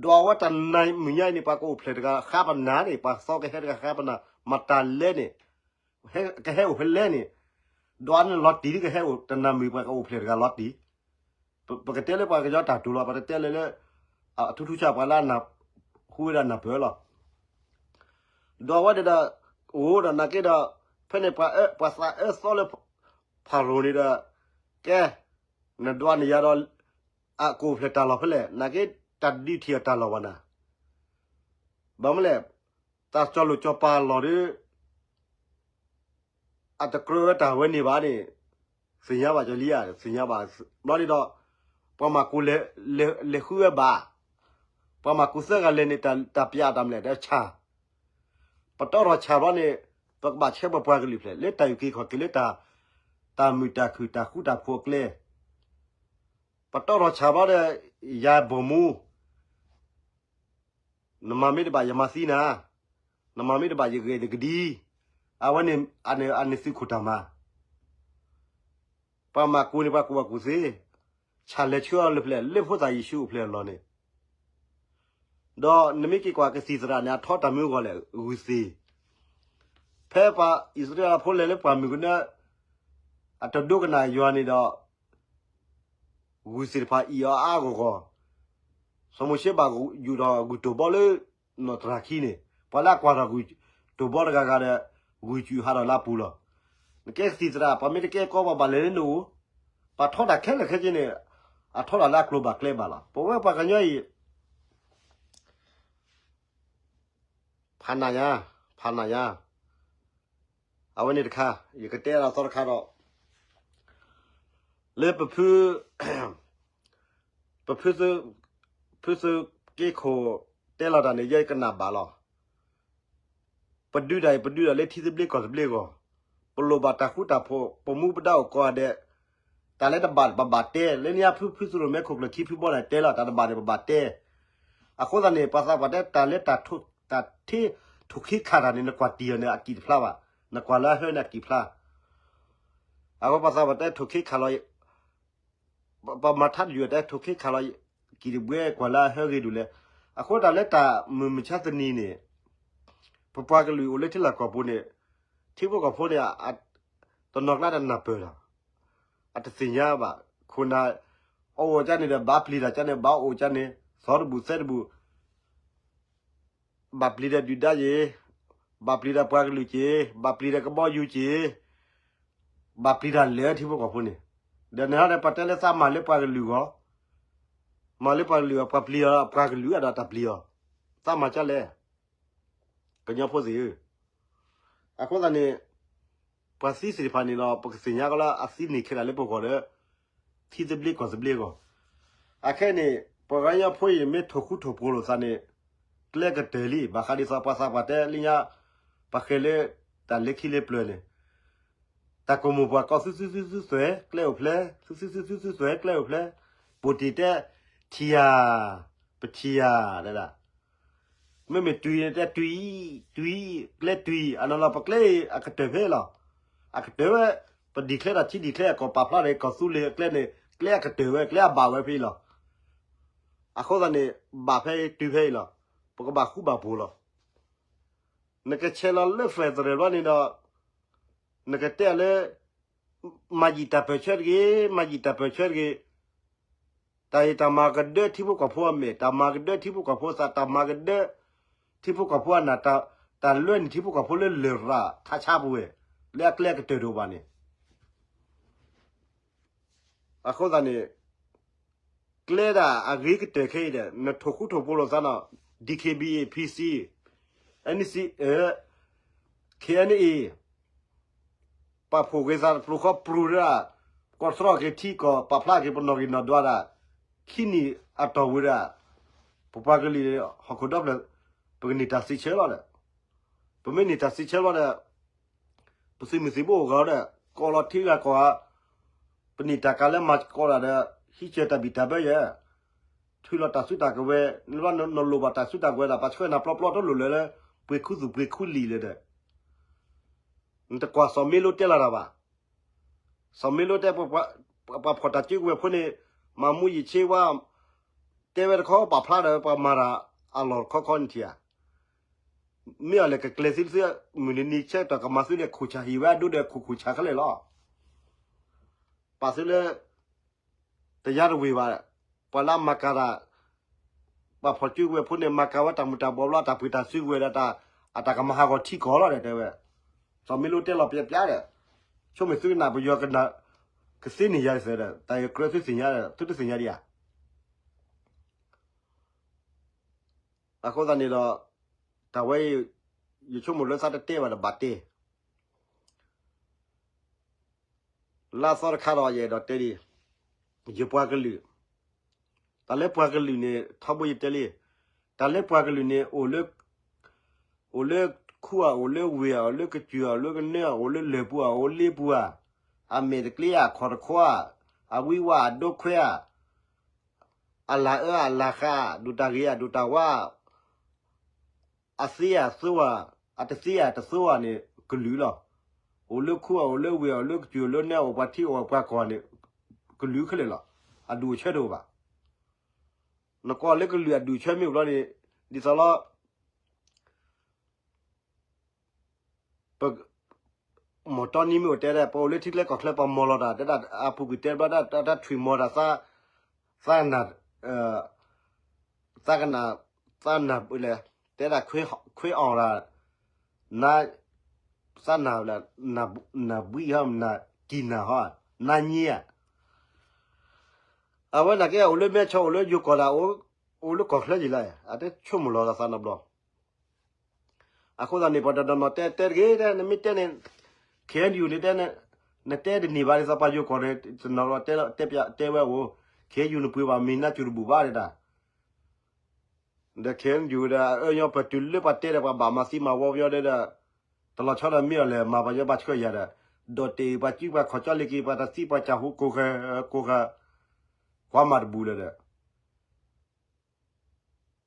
ဒွးဝဲတၢ်နၤမုၢ်ညါအံၤန့ၣ် ပှၤကအိၣ်ဖျဲၣ်တဂၤဃါပနၢ်န့ၣ် ပှၤသီကဟဲတဂၤဃါပနၢ် မၤတၢ်လဲၣ်န့ၣ် ကဟဲအိၣ်ဖဲလဲၣ်န့ၣ်, ဒွးန့ၣ်လီၤတံၢ် ကဟဲအိၣ်တနၤမုၢ် ပှၤကအိၣ်ဖျဲၣ်တဂၤလီၤတံၢ်, ပကတဲလၢပှၤကညီတၢ်တိၤလီၤ ပတတဲလၢလၢ အထူထူဆၣ်ပှၤလၢ ဟူဝဲဒၣ်နၢ်ပၢၢ်လီၤ ဒီးအဝဲဒၣ်ဒီး အိၣ်ဒီးနာ်က့ဒီး ဖဲန့ၣ်ပှၤအၢ ပှၤသးအၢသီလၢ ဖၤရိၤန့ၣ်ဒီး ကဲ နဒွးန့ၢ်ယၤဒီး အကအိၣ်ဖျဲၣ်တၢ်လီၢ်ဖဲလဲၣ် နာ်က့ တၢ်ဒုးထံၣ်အတၢ်လီၢ်ဘၣ်နၤ ဘၣ်မနုၤလဲၣ် တၢ်စီၤလိာ်စီၤပၤလီၢ်ဒီး အတကြၢးဝဲတၢ်ဝဲန့ၣ်ဘၣ်န့ၣ် သ့ၣ်ညါဘၣ်ကလံဧါ သ့ၣ်ညါဘၣ် ဘျီန့ၣ်ဒီး ပှၤမၤကူလဲၤ လဲၤဃုဝဲဘၣ် ပှၤမၤကူသၢဂၤလဲၤန့ၣ် တၢ်ပျးတၢ်မလဲၣ်ဒီးဆၣ် ပတီၢ်ထီၣ်ဆၣ်ဘျီန့ၣ် ပကဘၣ်ဆှၢပပှၤကလုာ်ဖျဲၣ် လၢတၢ်အုၣ်က့ၤခီၣ်က့ၤလၢတၢ် တၢ်မုာ်တၢ်ခုၣ်တၢ်ဃူတၢ်ဖိးအကျဲ ပတီၢ်ထီၣ်ဆၣ်ဘျီဒီး ယၤဘီၣ်မူ နမၤမ့ၢ်တဘၣ်ယမၤသံနၤ, နမၤမ့ၢ်တဘၣ်ယဂဲၤနကဒံ, အဝဲန့ၣ် အန့ၣ်သုးခိၣ်တၢ်မၤ, ပှၤမၤကူန့ၣ် ပှၤကူၣ်ဘၣ်ကူၣ်သ့, ဆၣ်လဲၤဆှၢအီၤလၢဖျဲၣ် လၢဖိသၣ်ယ့ၣ်ၡူးအိၣ်ဖျဲၣ်အလီၢ်န့ၣ်, ဒီးနမ့ၢ်က့ၤကွၢ်ကသံၣ်သရၣ်န့ၣ် အထီတၢ်မုၢ်ဂီၢ်လဲၣ် ဂုၢ်သ့ၣ်, ဖဲပှၤအံၣ်စရ့လးဖိလဲၤလၢပှၢ်မုၢ်ကနၢ အတဒိကနၣ်ယွၤန့ၣ်ဒီး ဂုၢ်သ့ၣ်တဖၣ်အံၣ်အီၤအါအါဂီၢ်ဂီၢ်, စီၤမိၤၡ့ဘၣ်ယူၢ်ထီၣ်ဂုၢ်တိၢ်ဘီလၢ နီၢ်တရၤခံန့ၣ်, ပှၤလၢအကွၢ်ထီၣ်ဂုၢ်တိၢ်ဘီတဂၤဂၤဒီး ဂုၢ်စူၣ်ဟးထီၣ်လၢအပူၤလီၤ. နကဲသံၣ်သရၣ် ပှၤမ့ၢ်တကဲကီ ပှၤဘၣ်လဲၤလၢနအိၣ်, ပှၤထီတၢ်ခဲလၢာ်ခဲဆ့န့ၣ် အထီတၢ်လၢအကျိၤဘၣ်ကျဲဘၣ်လီၤ. ပဝဲပှၤကညီအံၤ ဖးနးညါ, ဖးနးညါ, အဝဲန့ၣ်တခါ ယကတဲဒၣ်သီတခါဒီး လၢပဖု ပဖုသု ဖုသုက့ခိၣ်တဲလီၤတၢ်န့ၣ် ယဲကနၣ်ဘၣ်လီၤ. ပဒုးတၢ်အံၤ ပဒုးတၢ်လၢထံသဘျ့ကီၢ်သဘျ့အဂီၢ်, ပလိၣ်ဘၣ်တၢ်ဃူတၢ်ဖိး, ပမူပဒါအိၣ်ကိးဂၤဒဲး, တၢ်လၢတဘၣ်ပဘၣ်တဲ, လၢညါဖုဖုသုးရိၣ်မဲခိၣ်ကျၢၢ်ခံဖုဘီန့ၣ်တဲလီၤ တၢ်တဘၣ်န့ၣ် ပဘၣ်တဲ. အဃိသတးန့ၣ် ပှၤသးပှၢ်တဲ တၢ်လၢတၢ်ထိၣ် တၢ်ထံထိၣ်ခ့ခးတၢ်န့ၣ် နကွၢ်တံၢ်အီၤန့ၣ် အကံၣ်တဖျါဘၣ်, နကွၢ်လၢအဟၢန့ၣ်အကံၣ်ဖျါ အဝဲပှၤသးပှၢ်တဲထိၣ်ခ့ခးလီၤ ပမၤထါတယုၢ်တဲထိၣ်ခ့ခးလီၤ ကံၣ်တဘှဲကွၢ်လၢအဟၢဂ့ၤဒိၣ်လဲၣ်. အဃိတၢ်လၢတၢ်မုၢ်မဆါသနံၤန့ၣ် ပပှၤကလုာ်အိၣ်လၢထံလီၢ်ကီၢ်ပူၤန့ၣ် ထံဖိကီၢ်ဖိန့ၣ် တနီၤကျါတနၢ်ပၢၢ်လီၤ. အတသ့ၣ်ညါဘၣ် ခိၣ်နၢ် အအိၣ်ကၢန့ၣ်ဒီး ဘၣ်ပျံၤတၢ်ကၢန့ၣ် ဘၣ်အိၣ်ကၢန့ၣ် သီတဘူၣ်သဲတဘူၣ် ဘၣ်ပျံၤဒီးဒုၣ်ဒါက့ၤ, ဘၣ်ပျံၤဒီးပှၤကလုာ်က့ၤ, ဘၣ်ပျံၤဒီးကဘီယူၤက့ၤ, ဘၣ်ပျံၤတၢ်လၢထံဖိကီၢ်ဖိန့ၣ်, ဒီးနဟါဒီးပှၤတဲလၢသးမၤလၢပှၤကလုာ်ဂီၢ်, မၤလၢပှၤကလုာ်ဂီၢ် ပှၤပျံၤအီၤ ပှၤကလုာ်အဒၣ်တၢ်ပျံၤအီၤ, သးမၤကၢလဲၣ်, ကညီဖိသ့ၣ်ဧၢ, အဃိသတးန့ၣ် ပှၤသံသ့ၣ်တဖၣ်န့ၣ်ဒီး ပကသ့ၣ်ညါကီးလၢအသံန့ၢ်ခဲဒၣ်လၢပဂီၢ်ဒီး ထံသဘျ့ကီၢ်သဘျ့အဂီၢ်, အခဲအံၤန့ၣ် ပှၤကညီဖိအံၤမ့ၢ်ထိၣ်ဃူထိၣ်ဖိးလိာ်သးန့ၣ် ကျဲကတၢၢ်လံ, ဘၣ်ဃးဒ်သိးပှၤသးပှၢ်တဲလၢညါ ပှၤဃဲၤလၢတၢ်လၢခံလၢပျၢၤန့ၣ် တၢ်ကိၢ်မိၢ်ပှၢ်ကီၢ် သုသုသုသုသွဲၣ်ကျဲအိၣ်ဖျဲၣ်, သုသုသုသုသုသွဲၣ်ကျဲအိၣ်ဖျဲၣ်, ပိၣ်တံၢ်တဲ ထံၣ်ယၤ, ပထံၣ်ယၤဒၣ် မ့မ့ၢ်တွံၢ်န့ၣ်တဲတွံၢ်, တွံၢ်, ကျဲတွံၢ်, အနီၢ်နီၢ်ပကျဲအံၤ အကတၢၢ်ဖဲလီၤ. အကတၢၢ်ဝဲ, ပ declare တၢ်ထံ declare အကီၢ်ပာ်ဖျါန့ၣ် ကီၢ်သူလ့ၤအကျဲန့ၣ် ကျဲအကတၢၢ်ဝဲ ကျဲအဘၣ်ဝဲဖဲအံၤလီၤ. အဃိသတးန့ၣ် ဘၣ်ဖဲအံၤ တုၤဖဲအံၤလီၤ. ပကဘၣ်ဃူဘၣ်ဖိးလီၤ. နကဆဲးလီၤလၢ federal ဘျီန့ၣ်ဒီး နကတဲလၢ မၤယံာ်တၢ်ပၢၢ်ဆၢတဂ့ၤ, မၤယံာ်တၢ်ပၢၢ်ဆၢတဂ့ၤ, တၢ်အံၤတၢ်မၤကဒၢထံဖိကီၢ်ဖိအမဲာ်, တၢ်မၤကဒၢထံဖိကီၢ်ဖိသး, တၢ်မၤကဒၢထံဖိကီၢ်ဖိအနၢ်, တၢ်လွဲန့ၢ်ထံဖိကီၢ်ဖိလၢလရာ်ထါဆါပူၤဝဲ, လၢအကျဲကတၢၢ်တအိၣ်ဘၣ်န့ၣ် အဃိသတးန့ၣ် ကျဲဒၣ်အဂ့ၤကတၢၢ်ခဲအံၤဒီး နထိၣ်ဃူထိၣ်ဖိးလိာ်သးနီၤ, DKBA, PC, NC, KNA, ပာ်ဖှိၣ်က့ၤသးတပျိၤဃီပြူၤဒၣ်, ကီၢ်သရီၣ်က့ၤထံကီၢ် ပာ်ဖျါက့ၤပနီၣ်ဂံၢ်နီၣ်ဒွးဒၣ်, ခံနံၣ်အတီၢ်ဝံၤဒၣ်, ပပှၤကလုာ်ဟီၣ်ခိၣ်ဒီဖျၢၣ် ပကန့ၢ်တၢ်စံးဆၢလီၤဒီး, ပမ့ၢ်န့ၢ်တၢ်စံးဆၢလီၤဒီး ပသုးမုၢ်သံၣ်ဘိအိၣ်ဂၤဒီး ကိးလီၤထံဂၤကိးဂၤ, ပန့ၢ်တၢ်ကၤလၢမၤသကိးတၢ်ဒီး ဟံးစၢၤတၢ်ဘံၣ်တၢ်ဘၢယဲၢ်, ထုးလီၤတၢ်စုတၢ်ကဝဲၤ, နဘၣ်နလိၣ်ဘၣ်တၢ်စုတၢ်ကဝဲၤဒီး ပှၤဆှၢနၤပျီပျီတလိၣ်လၢၤလၢ ပှ့ၤခူသူၣ်ပှ့ၤခူလံာ်လၢၤဒီး နတကွၢ်စီၤမ့လိတဲလီၤတၢ်ဘၣ်. စီၤမ့လိတဲ ပှၤဖီၣ်တၢ်စုကဝဲၤဖိန့ၣ် မၤမူယံာ်ဆ့ဝါ တဲဝဲတခီ ပာ်ဖျါဒီးပှၤမၤတၢ်အလီၢ်တခီခီန့ၣ်ထံၣ်ဧါ. မ့ၢ်အီၤလဲၣ် ကကျဲၤသုသု မုၢ်နံၤနံၤဆဲကတီၢ်ကမၤသုဒီး ခိၣ်ဆၣ်ဟံၣ်ဝဲအဒိဒီး ခိၣ်ခိၣ်ဆၣ်ခဲလၢာ်လီၤ. ပာ်သုလၢ တယါတဝ့ၢ်ဘၣ်, ပှၤလၢအမၤကၤတၢ်, ပှၤဖီၣ်စုကဝဲၤဖိန့ၣ် မၤကၤဝဲတၢ်မူၤတၢ်ဘှီးဘျီ တၢ်ပှ့ၤတၢ်စုကဝဲၤဒီး အတၢ်ကမၤဟးဂီၤထံကီၢ်လီၤဒီးတဲဝဲ, စီၤမ့လိတဲလီၤပျးပျးဒီး, ဆိကမိၣ်သုကနၣ်ပယီၤကနၣ် ကသ့န့ၢ်ယၤစၢၤဒီး တၢ်အံၤကြၢးသုသ့ၣ်ညါဒီး သုတသ့ၣ်ညါဒံးဧါ. အဃိသတးန့ၣ်ဒီး တၢ်ဝဲအံၤ ယဆိကမိၣ်လၢသးတတဲဘၣ်ဒီးဘၣ်တဲ လၢအသီတခါဒီး ယအဲၣ်ဒိးတဲဒ်အံၤ, ယပှၤကလုာ်, တၢ်လၢပှၤကလုာ်န့ၣ် ထီဘိယတဲလံ, တၢ်လၢပှၤကလုာ်န့ၣ် အိၣ်လၢ အိၣ်လၢခူဧါ, အိၣ်လၢဝ့ၢ်ဧါ, အိၣ်လၢကစၢၢ်ဧါ, အိၣ်လၢကနၢဧါ, အိၣ်လၢလၢၢ်ပူၤဧါ, အိၣ်လ့ပူၤဧါ, အမဲာ်တကျ့ဧါ, အခီၣ်တခီဧါ, အဝံဝါအဒိခွဲဧါ, အလၢ်အၢအလၢ်ဃး, ဒိၣ်တၢ်ဂ့ၤဧါ, ဒိၣ်တၢ်ဝါ, အသ့ဧါသိဧါ, အတသ့ဧါတသိဧါန့ၣ် ကလုာ်လီၤ. အိၣ်လၢခူဧါ, အိၣ်လၢဝ့ၢ်ဧါ, အိၣ်လၢကစၢၢ်, အိၣ်လၢနၢ, အိၣ်ပှၤထံ, အိၣ်ပှၤကီၢ်န့ၣ် ကလုာ်ခဲလၢာ်လီၤ. အဒူၣ်အဆၢတအိၣ်ဘၣ်. နကွၢ်လၢကလုာ်အဒူၣ်အဆၢမ့ၢ်အိၣ်ဘျီန့ၣ် ဒ်သိးလီၤ ပ မီၢ်တီနံမ့ၢ်အိၣ်တဲဒၣ် ပအိၣ်လၢထံကျဲကီၢ်ချၢ ပမီၢ်လီၤတၢ် တဲဒၣ်အပူၤကွံာ်တဲဘျီဒၣ် တၢ်ထွံၣ်မီၢ်တၢ်သး သးနၢ် သးကနၣ် သးနၢ်လဲၣ် တဲဒၣ်ခွ့အီၣ်တၢ် န သးနၢ်လဲၣ် နၢ်ဘှံးဟီ နၢ်ကံၢ်နၢ်ဟီ နါညံဧါ အဝဲနာ်က့အိၣ်လၢမဲဆီး အိၣ်လၢယိၤကီၢ်ဒၣ် အိၣ်လၢကီၢ်ချၢယံၤလၢ အတဆိကမိၣ်လီၤသးနီတဘျီ အဃိသတးန့ၣ် ပှၤတနီၤနီၤတဲ တဲတဂ့ၤ နမ့ၢ်တဲန့ၣ် ခ့ၣ်အဲၣ်ယူၣ်န့ၣ်တဲ နတဲတန့ၢ်ဘၣ်ဒ်သိးပှၤယိၤကီၢ်န့ၣ် တနီၤနီၤတဲဝဲ ခ့ၣ်အဲၣ်ယူၣ်န့ၣ်ပှ့ၤဘၣ်မံၤနါစူၤတဘူၣ်ဘၣ် တဲဒၣ် ဒီးခ့ၣ်အဲၣ်ယူၣ်ဒီး အၢညီပတုၤလၢပှၤတဲဒီး ပှၤဘၣ်မၤသံမၤဝီပညီဒီး တလီၤဆီဒီးမ့ၢ်အီၤလဲၣ် မၤပှၤညီဘၣ်ဆှၢယၤဒီး ဒီးတ့ၢ်ပှၤစုပှၤခီၣ်ကၠီလ့ၤက့ၤ ပှၤတသံပှၤကၢ်ဟူကိၢ်ဃၢၤ ကိၢ်ဃၢၤ ကွၢ်မၤတဘူၣ်လၢၤဒီး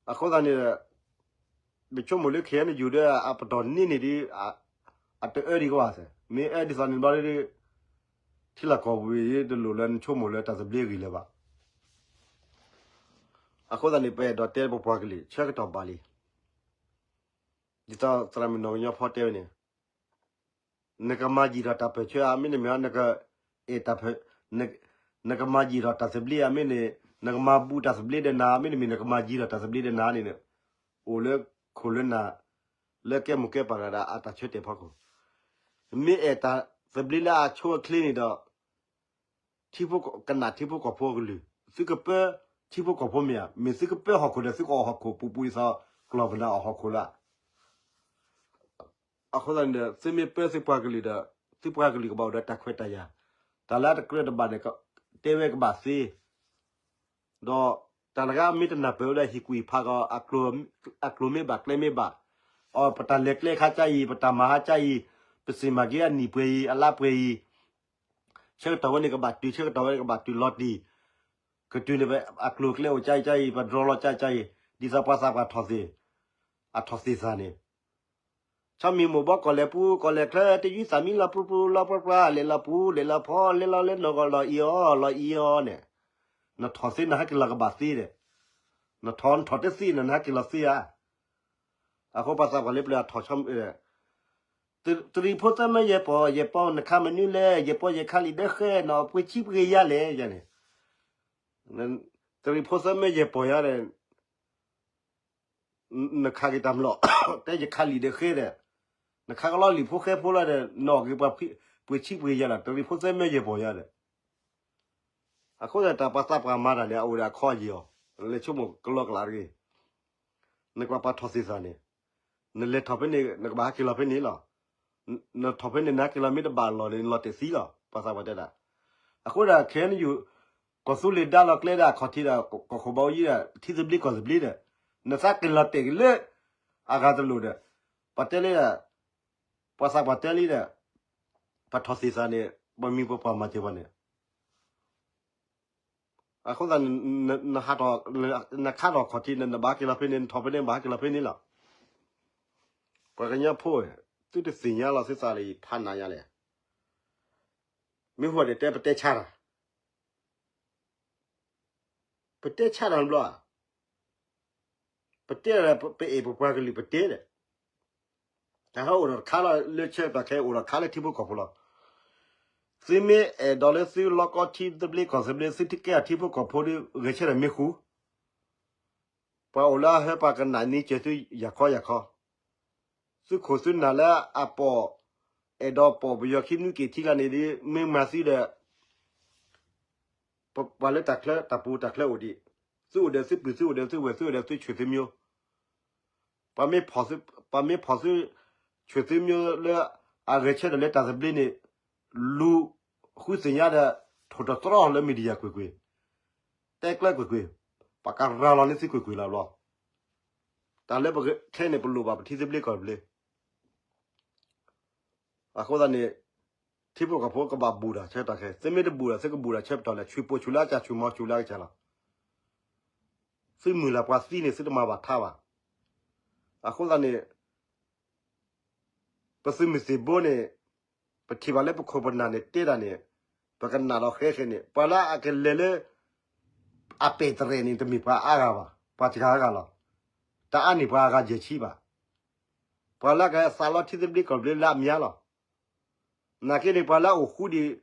အဃိသတးန့ၣ် ပဆိကမိၣ်လၢခ့ၣ်အဲၣ်ယူၣ်ဒီး အပတီၢ်န့ၢ်န့ၣ်ဒီး အတအၢဒံးကဘၣ်သ့ မ့ၢ်အၢဒ်သိးန့ၣ်ဘျီဒီး ထံလီၢ်ကီၢ်ပူၤတလိၣ်လၢနဆိကမိၣ်လၢတၢ်သဘျ့ဂ့ၤလၢၤဘၣ်. အဃိသတးန့ၣ် ပအဲၣ်ဒိးတဲပပှၤကလုာ် ဆၢကတီၢ်ဘၣ်လံ. ဒ်သိးသရၣ်မုၣ်နီၢ်ကညီဖီတဲဝဲန့ၣ် နကမၤယံာ်ထီၣ်တၢ်ပၢၢ်ဆၢဧါ မ့တမ့ၢ် နကအဲၣ်တၢ်ပၢၢ် နကမၤယံာ်ထီၣ်တၢ်သဘျ့ဧါ မ့တမ့ၢ် နကမၤဘူးတၢ်သဘျ့ဒီးနၤ မ့တမ့ၢ် နကမၤယံာ်ထီၣ်တၢ်သဘျ့ဒီးနၤန့ၣ် အိၣ်လၢခိၣ်လၢနၢ် လၢကဲမိၢ်ကဲပၢ်တဂၤဒီး အတၢ်ဆၢတဲာ်ဖီခိၣ် မ့ၢ်အဲၣ်တၢ်သဘျ့လၢအဆိအချ့န့ၣ်ဒီး ထံဖိကနၣ်ထံဖိကီၢ်ဖိအကလုၢ် သုကပၢထံဖိကီၢ်ဖိမ့ၢ်ဧါ မ့ၢ်သုကပၢဟီၣ်ခိၣ်ဒီး သုကအီၣ်ဟီၣ်ခိၣ်ပူၤပူၤဒ်သိး ကျီၢ်ပနၢ်အီၣ်ဟီၣ်ခိၣ်လၢ အဃိသတးန့ၣ်ဒီး သုမ့ၢ်ပၢသုပှၤကလုာ်ဒီး သုပှၤကလုာ်ကဘၣ်အိၣ်ဒီးတၢ်ခွဲးတၢ်ယာ် တၢ်လၢအတကြၢးတဘၣ်န့ၣ် တဲဝဲကဘၣ်သ့ ဒီးတၢ်တဂၤမ့ၢ်တနၢ်ပၢၢ်ဝဲဒၣ်ဟံၣ်ကွံာ်ဖးကီး အကျိၤမ့ၢ်ဘၣ်ကျဲမ့ၢ်ဘၣ် အီ ပတၢ်လဲၤကျဲခါကါအံၤ ပတၢ်မၤဟါကါအံၤ ပစံၣ်မၤက့ၤအနံၣ်ပှဲၤအံၤ အလါပှဲၤအံၤ ဆၢကတီၢ်ဝဲန့ၣ်ကဘၣ်တုၤ ဆၢကတီၢ်ဝဲန့ၣ်ကဘၣ်တုၤလီၤတံၢ် ကတုၤန့ၣ် အကျိၤအကျဲအိၣ်ကါအံၤကါအံၤ ပဒြီလီၤကါအံၤကါအံၤ ဒ်သိးပှၤသးပှၢ်ထီၣ်သ့ၣ် အထီၣ်သ့ၣ်သးန့ၣ် ဆီမံၤမိၢ်ဘီကီၢ်လဲၣ်ပူၤ ကီၢ်လဲၣ်ချၢ တယုၢ်သးမံလီၤပူၤပူၤလီၤပှၤပှၤ လဲၤလီၤပူၤ လဲၤလီၤဖီ လဲၤလီၤလၢနီၢ်ကီၢ်လီၤအံၤအီၤ လီၤအံၤအီၤန့ၣ် နထီၣ်သ့နဟဲက့ၤလီၤကဘၣ်သ့ဒီး နထီၣ်နထီၣ်တသ့န့ၣ် နဟဲက့ၤလီၤသ့ဧါ အဃိပှၤသးပှၢ်လၢပျၢၤအထီၣ်ဆီ, တရံးဖိသၢမၢယဲၢ်ပီၢ်, ယဲၢ်ပီၢ်နခါမနုၤလဲၣ်, ယဲၢ်ပီၢ်ယဲၢ်ခါလံာ်ဒၢဃဲနီၤ, ပှ့ၤဆံပှ့ၤယါလဲၣ်ယါန့ၣ်, တရံးဖိသၢမၢယဲၢ်ပီၢ်ယါဒီး နခးက့ၤတၢ်မျိာ်, တဲယခးလံာ်ဒီးဃဲဒီး, နခးကလီလံာ်ဖိဃဲဖိလီၤဒီး နီၢ်က့ၤပှၤပှ့ၤဆံပှ့ၤယါလီၤ, တရံးဖိသၢမၢယဲၢ်ပီၢ်ယါဒီး, အဃိသတးပှၤသးပှၢ်မၤတၢ်န့ၣ် အအိၣ်ဒီးအခီအယံၤအီၤ, လဲၤဆိကမိၣ်ကလီကလးတဂ့ၤ, နကွၢ်ပှၤထီၣ်သ့ၣ်သၣ်န့ၣ်, နလဲၤထီၣ်ဖဲန့ၣ် နကဘၣ်ဟးက့ၤလီၤဖဲန့ၣ်လီၤ, နထီၣ်ဖဲန့ၣ် နဟးက့ၤလီၤမ့ၢ်တဘၣ်လီၢ်န့ၣ် နလီၤတဲာ်သံလီၤ, ပှၤသးပှၢ်တဲဒၣ်, အဃိဒၣ် ခဲအံၤ ကီၢ်သူလ့ၤဒါလီၤကျဲဒၣ်အခီၣ်ထံးဒီး ကီၢ်ခိၣ်ဘၣ်အူယံၤဒီး ထံသဘျ့ကီၢ်သဘျ့ဒီး နသးက့ၤလီၤတဲာ်က့ၤလၢ အဂၤတလိၣ်ဒီး ပှၤတဲလံဒီး ပှၤသးပှၢ်တဲလံဒီး ပှၤထီၣ်သ့ၣ်သၣ်န့ၣ် ပှၤမံၤပှၤပှၢ်မၤစၢၤပှၤန့ၣ် အဃိသတး နခးထီၣ်ခီၣ်ထံးန့ၣ် နဘၣ်ဟဲက့ၤလီၤဖဲန့ၣ် နထီၣ်ဖဲန့ၣ် ဘၣ်ဟဲက့ၤလီၤဖဲန့ၣ်လီၤ. ပှၤကညီဖိ သုတသ့ၣ်ညါလီၤသုသးလၢယဖးနးညါလဲၣ်. မ့ၢ်ဟူန့ၣ်တဲပတဲဆါတၢ် ပတဲဆါတၢ်တဘျီဧါ. ပတဲဒီး ပအဲၣ်ပပှၤကလုာ်ပတဲဒီး တၢ်ဟဲအိၣ်ဒီးတခါလီၤလၢဆၢကတီၢ်ခဲအံၤ အိၣ်ဒီးတခါလၢထံဖိကီၢ်ဖိလီၤ. သုမ့ၢ်အဲၣ်ဒိးလၢသုလီၢ်ကီၢ်ထံသဘျ့ကီၢ်သဘျ့ သုထံၣ်ကဲထံဖိကီၢ်ဖိဒီး ဂဲၤဆၢထၢၣ်မ့ၢ်ဃူ ပှၤအိၣ်လၢအဟဲပှၤကနၣ်န့ၢ်စၢၤသုယၤခီယၤခီ, သုခိၣ်သုနၢ်လၢအပိာ် အဲၣ်ဒိးပိာ်ပယီၤခံနွံက့ၤထံကျါန့ၣ်ဒီး မ့ၢ်မၤသုဒီး ပှၤလၢတၢ်ချၢတၢ်ပူၤတၢ်ချၢအိၣ်ဒံး, သုအိၣ်ဒီးသုပုၢ် သုအိၣ်ဒီးသုဝဲၢ် သုအိၣ်ဒီးသုဆွေသုမျိုး, ပှၤမ့ၢ်ဖီၣ်သုဆွေသုမျိုးလၢ အဂဲၤဆၢထၢၣ်လၢတၢ်သဘျ့န့ၣ် လူၤဃုသ့ၣ်ညါဒီး ထိၣ်တတြီလၢ media ကွ့ၢ်ကွ့ၢ်, တဲကျၢၤကွ့ၢ်ကွ့ၢ်, ပှၤကရၤလီၤန့ၢ်သုကွ့ၢ်ကွ့ၢ်လီၤဘျီ. တၢ်လၢပခဲန့ၣ် ပလိၣ်ဘၣ်ပထံသဘျ့ကီၢ်သဘျ့ အဃိသတးန့ၣ် ထံဖိကီၢ်ဖိကဘၣ်ဘူးတၢ်ဆၢကတီၢ်ခဲအံၤ, သုမ့ၢ်တဘူးဒီး သုကဘူးတၢ်ဆၢကတီၢ်လဲၣ်, ဆွံၣ်ပိာ်ဆူၣ်လၢအကစၢ်ဆူၣ်မီၤဆူၣ်လၢအကစၢ်လီၤ. သုမုၢ်လၢ်ပှၤသံန့ၣ် သုတမၤဘၣ်ထါဘၣ်. အဃိသတးန့ၣ် ပသုးမုၢ်သံၣ်ဘိန့ၣ် ပထံၣ်ဘၣ်လၢပခိၣ်ပနၢ်န့ၣ်တဲတၢ်န့ၣ် ပကနၣ်ဒီးဃဲဃဲန့ၣ် ပှၤလၢအကလဲၤလၢ အပဲၢ်တရဲၣ်န့ၣ် တမ့ၢ်ပှၤအါဂၤဘၣ်, ပှၤတဂၤဂၤလီၤ. တအါန့ၢ်ပှၤအဂၤယဲၢ်ဆံဘၣ်. ပှၤလၢကသးလီထံသဘျ့ကီၢ်သဘျ့လၢအမံၤလီၤ. နာ်က့န့ၣ် ပှၤလၢအအိၣ်ဃူဒံး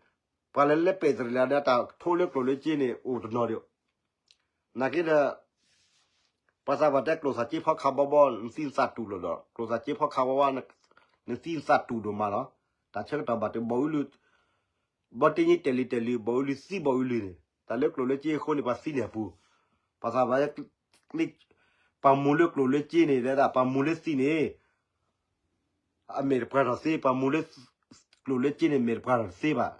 ပှၤလၢလဲၤပဲၢ်တရဲၣ်လၢဒၣ်တၢ်ထိလၢကျိၣ်လၢစ့န့ၣ် အိၣ်တနီၤဒံး. နာ်က့ဒီး ပှၤသးပှၢ်တဲကျိၣ်စၢ်က့ဖီခါဘီဘီ နသံနသးတူၢ်လိာ်ဒီး ကျိၣ်စၢ်က့ဖီခါဝါဝါ နသံနသးတူၢ်ဒိၣ်မးလီၤ. တၢ်ဆၢကတီၢ်ဘၣ်တဘီ ဘီတ့ညါတဲာ်လံၤတဲာ်လံၤ ဘီအုလံၤသံဘီအုလံၤန့ၣ် တၢ်လၢကျိၣ်လၢစ့အဃိန့ၣ် ပှၤသံန့ၢ်အပူၤ, ပှၤသးပှၢ် ပှၤမူၤလၢကျိၣ်လၢစ့န့ၣ် တဲဒၣ်ပှၤမူၤလၢသံန့ၣ် အမဲာ်တပှၢ်ထီၣ်သ့, ပှၤမူၤလၢကျိၣ်လၢစ့န့ၣ် မဲာ်တပှၢ်ထီၣ်တသ့ဘၣ်.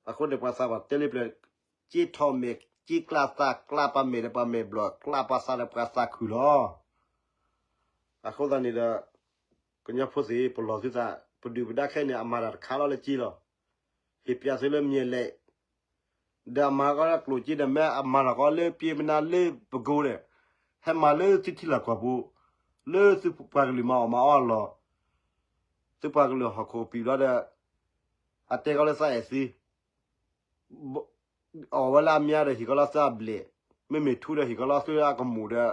အဃိန့ၣ် ပှၤသးပှၢ်တဲလၢပျၢၤ စ့ထီၣ်မဲာ် စ့ကျၢ်သးကျၢ်ပှၤမဲာ်ဒီးပှၤမဲာ်ဘျီၣ် ကျၢ်ပှၤသးဒီးပှၤသးခုၣ်လီၤ. အဃိသတးန့ၣ်ဒီး ကညီဖိသ့ၣ် ပလီၢ်သုသး ပဒုၣ်ပဒါခဲအံၤန့ၣ် အမၤတၢ်တခါလီၤလၢစ့လီၤ. ဟ့ၣ်ပျးသုလၢမၠဲၤလဲၣ် ဒီးအမၤကီလၢကျိၣ်စ့ဒီး မ့ၢ်အမၤလီၤကီလၢပျ့ၤပနါလၢပကိးဒီး ဟဲမၤလၢသုထံလီၢ်ကီၢ်ပူၤ လၢသုပှၤကလုာ်မၤအီၣ်မၤအီအလီၢ် သုပှၤကလုာ်ဟီၣ်ခိၣ်ပံာ်ဘျီဒီး အတဲကီလၢသးအဲၣ်သံ အီၣ်ဝဲလၢအမါဒီး ဟ့ၣ်ကီလီၤသုအဘျဲၣ်, မ့မ့ၢ်ထူဒီး ဟ့ၣ်ကီလီၤသုအကမူၣ်ဒီး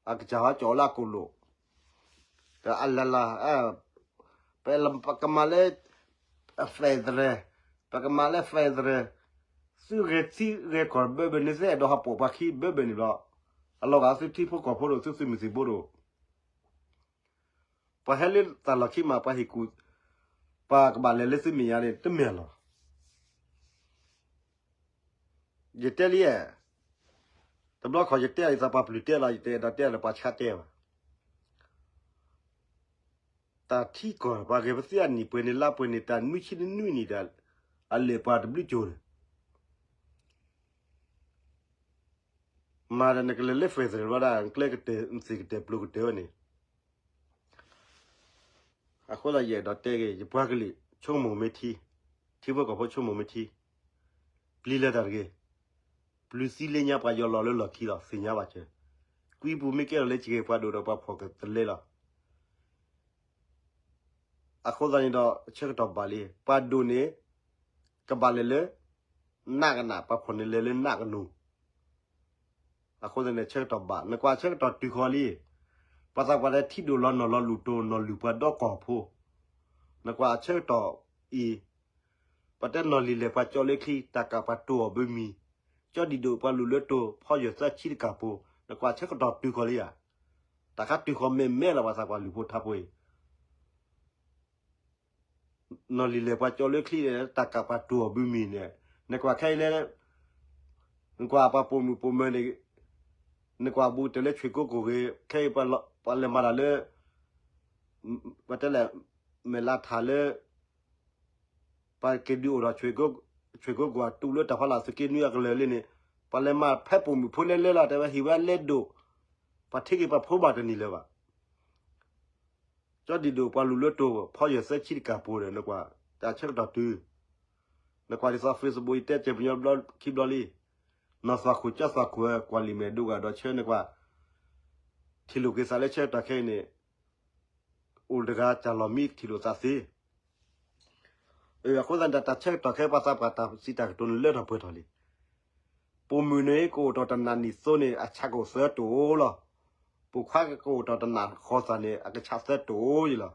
အကစၢ်ဟီကၠီလၢအကိာ်လိာ်, ဒီးအလၢ်လၢ် ပကမၤလၢ federal, ပကမၤလၢ federal, သုဂဲၤထံဂဲၤကီၢ်ဘၢဘၢန့ၣ် သုအဲၣ်ဒိးဟးပိာ်ပှၤခံဘၢဘၢန့ၣ်ဘျီ, အလီၤဂာ်သုထံဖိကီၢ်ဖိဒီး သုသုးမုၢ်သံၣ်ဘိဒီး ပှၤဟဲလၢတၢ်လီၢ်ခံမး ပှၤဟ့ၣ်ကူၣ် ပှၤကဘၣ်လဲၤလၢသုမဲာ်ညါန့ၣ် တမ့ၢ်လီၤ. ယတဲလံ, တဘျီခီၣ်ယတဲအသးပှၤပျုၢ်တဲလီၤ ယတအဲၣ်ဒိးတဲဒီးပှၤဆါတဲဘၣ်. တၢ်ထံကီၢ်ပှၤဂဲၤပသ့အနံၣ်ပှဲၤန့ၣ်လါပှဲၤန့ၣ် တၢ်နွံဆံနွံနံၣ်ဒီး အလဲၤပှၤတဘျုးကၠိၤန့ၣ် မၤဒီးနကလဲၤလၢ federal ဝဲဒၣ် နကျဲကတၢၢ် နသ့ၣ်ကတၢၢ်ပျိၤကတၢၢ်ဝဲန့ၣ် အဃိသတးယအဲၣ်ဒိးတဲဂ့ၤ ယပှၤကလုာ် ဆိကမိၣ်မ့ၢ်ထံ, ထံဖိကီၢ်ဖိဆိကမိၣ်မ့ၢ်ထံ, ပျံၤလၢတၢ်တဂ့ၤ, ပျုၤသံလၢညါပှၤယီၤလီၤလၢလီၢ်ခံလီၤ သ့ၣ်ညါဘၣ်စၢၤ, ကွံပူၤမ့ၢ်ကဲထီၣ်လၢစှၤပှၤဒိၣ်ဒီးပှၤဖှီၣ်ကတလဲလီၤ. အဃိသတးန့ၣ်ဒီး ဆၢကတီၢ်ဘၣ်လံ ပှၤဒိၣ်န့ၣ် ကဘၣ်လဲၤလၢ နးကနး ပှၤဖှီၣ်န့ၣ်လဲၤလၢနးကနူၤ အဃိသတးန့ၣ် ဆၢကတီၢ်ဘၣ် နကွၢ်ဆၢကတီၢ်တုၤဃီၤလံ, ပ ပှၤသးပှၢ်တဲထံဒိၣ်လီၤနီၢ်လီၤလူၢ်တိၢ်နီၢ်လုၢ်ပှၤဒီကီၢ်ဖိ, နကွၢ်အဆၢကတီၢ်အံၤ, ပှၤတဲနီၢ်လံၤလဲၢ်ပှၤကၠီလၢချံ တၢ်ကးပှၤတိၢ်အီၤဘုမံၤ, ကၠီဒံၣ်ဒိၣ်ပှၤလူၢ်လၢတိၢ် ဖီယၢၢ်သၢဆံတကးပူၤ, နကွၢ်ဆၢကတီၢ်တုၤဃီၤလံဧါ, တၢ်ခါတုၤဃီၤမဲာ်မဲာ်လီၤ ပှၤသးပှၢ်လုၢ်ဖိထါဖိအံၤ နီၢ်လံၤလဲၢ်ပှၤကၠီလၢချံန့ၣ် တၢ်ကးပှၤတိၢ်အီၤဘုမံၤန့ၣ်, နကွၢ်ခဲအံၤလၢ နကွၢ်ပှၤပိာ်မုၣ်ပိာ်မၢၤန့ၣ်, နကွၢ်ဘူးတၢၢ်လၢဆွ့ၣ်ကိကိၣ်ဂ့ၤ, ခဲအံၤ ပှၤလဲၤမၤတၢ်လၢ ပတဲလဲၣ် မဲာ်လးထၣ်လၢ ပှၤက့ၤဒုးအိၣ်ဒီး ဆွ့ၣ်ကိကိၣ်အတူးလၢတၢ်ဖီလာ်သုးက့နွံအကလၢာ်လံန့ၣ်, ပှၤလဲၤမၤဖဲပိာ်မုၣ်ဖိလဲၤလဲၤလီၤ တဲဝဲဟံၣ်ဝဲလဲၤဒိၣ်, ပှၤထံက့ၤပှၤဖိဘၣ်တနံၤလၢၤဘၣ်. ကၠီဒံၣ်ဒိၣ်ပှၤလူၢ်လၢတိၢ် ဖီယၢၢ်သၢဆံတကးပူၤဒီး နကွၢ် တၢ်ဆၢကတီၢ်တုၤ, နကွၢ်ဒ်သိး Facebook ယတဲစၢၤပညီခံဘျီလံ, နီၢ်သွၣ်ခိၣ်ကၠီသွၣ်ခိၣ်ဧၢ ကွၢ်လံာ်မဲာ်ဒိဂၤဒီးဆၢနကွၢ်, ထံၣ်လိာ်က့ၤသးလၢဆၢကတီၢ်ခဲအံၤန့ၣ်, အိၣ်တဂၤတၢ်လီၢ်မံထံၣ်လိာ်သးသ့ အဃိသတးန့ၣ် တၢ်ဆၢကတီၢ်ခဲ ပှၤသးပှၢ်တၢ်စံးတၢ်ကတိၤန့ၣ်လၢထီၣ်ပှဲၤထီၣ်လံ. ပိာ်မုၣ်န့ၣ် ကအိၣ်တီၢ်တနံၣ်နံၣ်သိန့ၣ် အဆၣ်ကအိၣ်သၢတိၢ်လီၤ. ပိာ်ခွါကအိၣ်တီၢ်တနံၣ်ဃီသးန့ၣ် အကဆၣ်သၢတိၢ်ယံၤလီၤ.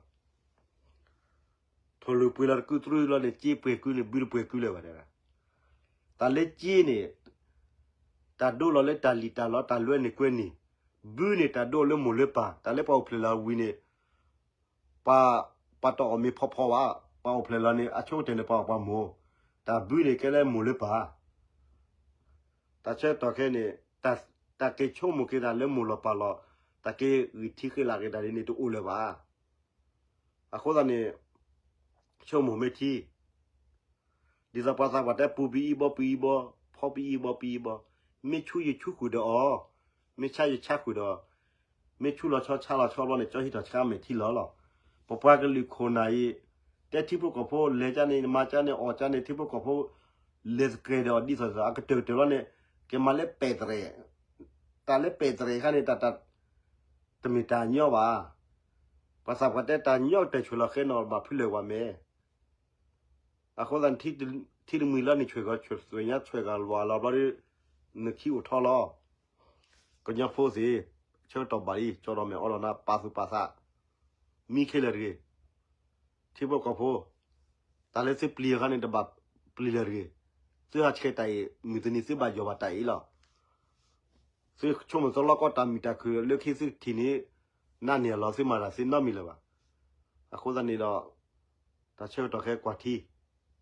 ထိၣ်လွံၢ်ပှ့ၤလီၤတကုတြူလီၤန့ၣ် စ့ပှဲၤကုန့ၣ် ဘုတပှဲၤကုလၢၤဘၣ်တဲ. တၢ်လၢစ့န့ၣ် တၢ်ဒိလီၤလၢတၢ်လံၣ်တၢ်လီတၢ်လွဲန့ၣ်ကွဲန့ၣ်, ဘုန့ၣ်တၢ်ဒိလၢမိၢ်လၢပၢ်, တၢ်လၢပှၤအိၣ်ဖျဲၣ်လီၤဝံၤန့ၣ် ပှၤတအီၣ်မ့ၤဖီဖီဘၣ်, ပှၤအိၣ်ဖျဲၣ်လီၤန့ၣ် အဆိကတၢၢ်န့ၣ် ပှၤအီၣ်ပှၤမိၢ်, တၢ်ဘုန့ၣ်ကဲလၢမိၢ်လၢပၢ်. တၢ်ဆၢကတီၢ်ခဲအံၤန့ၣ် တၢ်က့ၤဆိကမိၣ်က့ၤတၢ်လၢမိၢ်လီၤပၢ်လီၤ, တၢ်က့ၤဂံၢ်ထံးဃ့လးက့ၤတၢ်ဒ်န့ၣ်တအိၣ်လၢၤဘၣ်. အဃိသတးန့ၣ် ဆိကမိၣ်မ့ၢ်ထံ ဒ်သိးပှၤသးပှၢ်တဲ ပူၤပအံဘီပအံဘီ, ဖီပအံဘီပအံဘီ, မ့ၢ်ဆူယဆူဃုာ်ဒီးအီၤ, မ့ၢ်ဆါယဆါဃုာ်ဒီး, မ့ၢ်ဆူလီၤဆီဆါလီၤဆီဘျီန့ၣ် ကၠီဟံးထီၣ်ဆါမဲာ်ထံလီၤလီၤ. ပပှၤကလုာ်ခိၣ်နၢ်အံၤ တဲထံဖိကီၢ်ဖိ လဲၤကၠါန့ၣ် မၤကၠါန့ၣ် အီၣ်ကၠါန့ၣ် ထံဖိကီၢ်ဖိ လဲၤသကဲာ်ဒီးအီၤဒ်သိးသိး အကတၢၢ်ကတၢၢ်လီၤန့ၣ် ကမၤလၢပဲာ်တရဲၣ်, တၢ်လၢပဲာ်တရဲၣ်ခါန့ၣ် တၢ် တမ့ၢ်တၢ်ညီဘၣ်. ပှၤသးပှၢ်တဲတၢ်ညီကတၢၢ်ဆိၣ်လီၤဃဲနီၣ်ဘၣ်ဖုလၢာ်ဝဲမ့ၢ် အဃိသတး ထံတမှံၤလီၤန့ၣ် ဆွဲၣ်ဂီၤဆွဲၣ်ညါဆွဲၣ်ဂီၤလီၤလီၤဘျီဒီး နခံအိၣ်ထီလီၤ. ကညီဖိသ့ၣ် ဆၢကတီၢ်ဘၣ်လံ ကၠီဒီးမဲာ်အီဒီးနၤ ပာ်သူၣ်ပာ်သး မံခဲလၢာ်တဂ့ၤ. ထံဖိကီၢ်ဖိ တၢ်လၢသုပျံၤအခါန့ၣ် တဘၣ်ပျံၤလၢာ်တဂ့ၤ. သုဟးဆှဲးတၢ်အံၤ မုၢ်တနံၤ သုဘၣ်ယီၢ်ဘၣ်တၢ်အံၤလီၤ. သုဆိကမိၣ်သလီကီတၢ်မုာ်တၢ်ခုၣ်လၢခံသုထံၣ်န့ၣ် နးန့ၢ်အလီၢ်သုမၤတၢ်သ့နီတမံၤလၢၤဘၣ်. အဃိသတးန့ၣ်ဒီး တၢ်ဆၢကတီၢ်ခဲကွၢ်ထံ ခံမ့ၢ်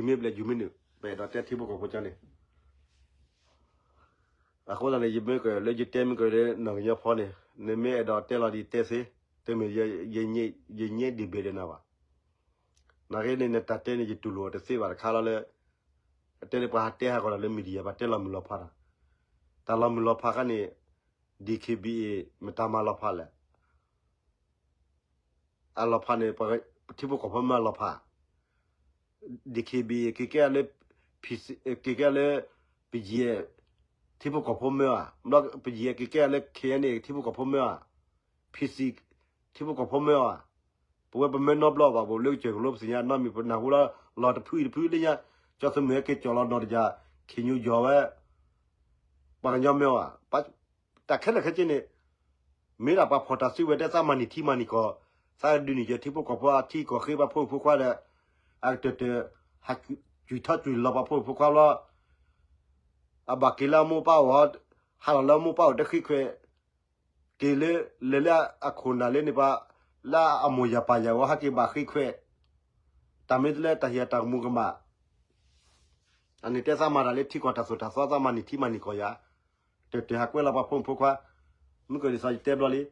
ဘျဲၣ်ယုၢ်မ့ၢ်နုာ် ပအဲၣ်ဒိးတဲထံဖိကီၢ်ဖိကၠီန့ၣ် အဃိသတးန့ၣ် ယမ့ၢ်ကလၢယတဲမ့ၢ်ကလၢနီၢ်ကညီဖီန့ၣ် နမ့ၢ်အဲၣ်ဒိးတဲလီၤဒ်တဲသ့, တမ့ၢ် ယညဲဒံးဘ့ၣ်ဒီးနၤဘၣ်. နာ်က့န့ၣ် နတၢ်တဲန့ၣ် ယတူၢ်လိာ်တသ့ဘၣ်တခါလီၤလၢ အတဲလၢပှၤဟးတဲဟးဂီၤဒီးလၢ media ပှၤတဲလီၤမုၢ်လီၤဖးတၢ်, တၢ်လီၤမုၢ်လီၤဖးခါန့ၣ် DKBA မတၤမၤလီၤဖးလဲၣ်. အလီၤဖးန့ၣ် ထံဖိကီၢ်ဖိမၢအလီၤဖး, DKBA က့ၤကဲလၢ က့ၤကဲလၢ ပယဲၢ် ထံဖိကီၢ်ဖိမၢဧါ, ဘျီ ပယဲၢ်က့ၤကဲလၢ KNA ထံဖိကီၢ်ဖိမၢဧါ, PC ထံဖိကီၢ်ဖိမၢဧါ. ပဝဲပမၢနီတဘျီဘၣ် ပအိၣ်လၢကစၢၢ်ကလိပသ့ၣ်ညါနီတမံၤ ပနၢ်ဟူလၢလီၤတဖုအံၤတဖုလၢညါ ကၠီသမုၢ်ဟဲက့ၤကၠီၣ်လီၤနီၢ်တယၢ် ခ့ၣ်ညူယီၢ်ဝဲ ပှၤကညီမၢဧါ. တၢ်ခဲလၢာ်ခဲဆ့န့ၣ် မ့ၢ်ဒၣ်ပှၤဖီၣ်တၢ်စုဝဲၤတဲသးမၤနံၣ်ထံမၤနံၣ်ကီၢ်, သးဒုးန့ၢ်ယဲၢ်ထံဖိကီၢ်ဖိအထံကီၢ်ဃ့ပှၤဖိမုၣ်ဖိခွါဒီး အကတၢၢ်တၢၢ် ဟးကွံာ်ထီၣ်ကွံာ်လီၤပှၤဖိမုၣ်ဖိခွါဘျီ အဘၣ်က့ၤလၢအမိၢ်ပၢ်အိၣ်, ဟးလီၤလၢအမိၢ်ပၢ်အိၣ်တဃ့ခွဲး, က့ၤလၢ လဲၤလၢအခိၣ်နၢ်လၢန့ၣ်ပှၤ လၢအမိၢ်ယၤပၢ်ယၤဝဲဟဲက့ၤဘၣ်ဃ့ခွဲး, တၢ်မ့ၢ်တလၢတၢ်ဟ့ၣ်အတၢ်ကမူၤကမၣ် အန့ၣ်တဲသးမၤတၢ်လၢထံကီၢ်တၢ်သိၣ်တၢ်သီ သးမၤနံၣ်ထံမၤနံၣ်ကီၢ်ယၤ, တၢၢ်တၢၢ်ဟးကွဲလီၤပှၤဖိမုၣ်ဖိခွါ, မုၢ်ကီၢ်ဒ်သိးယတဲဘျီလံ,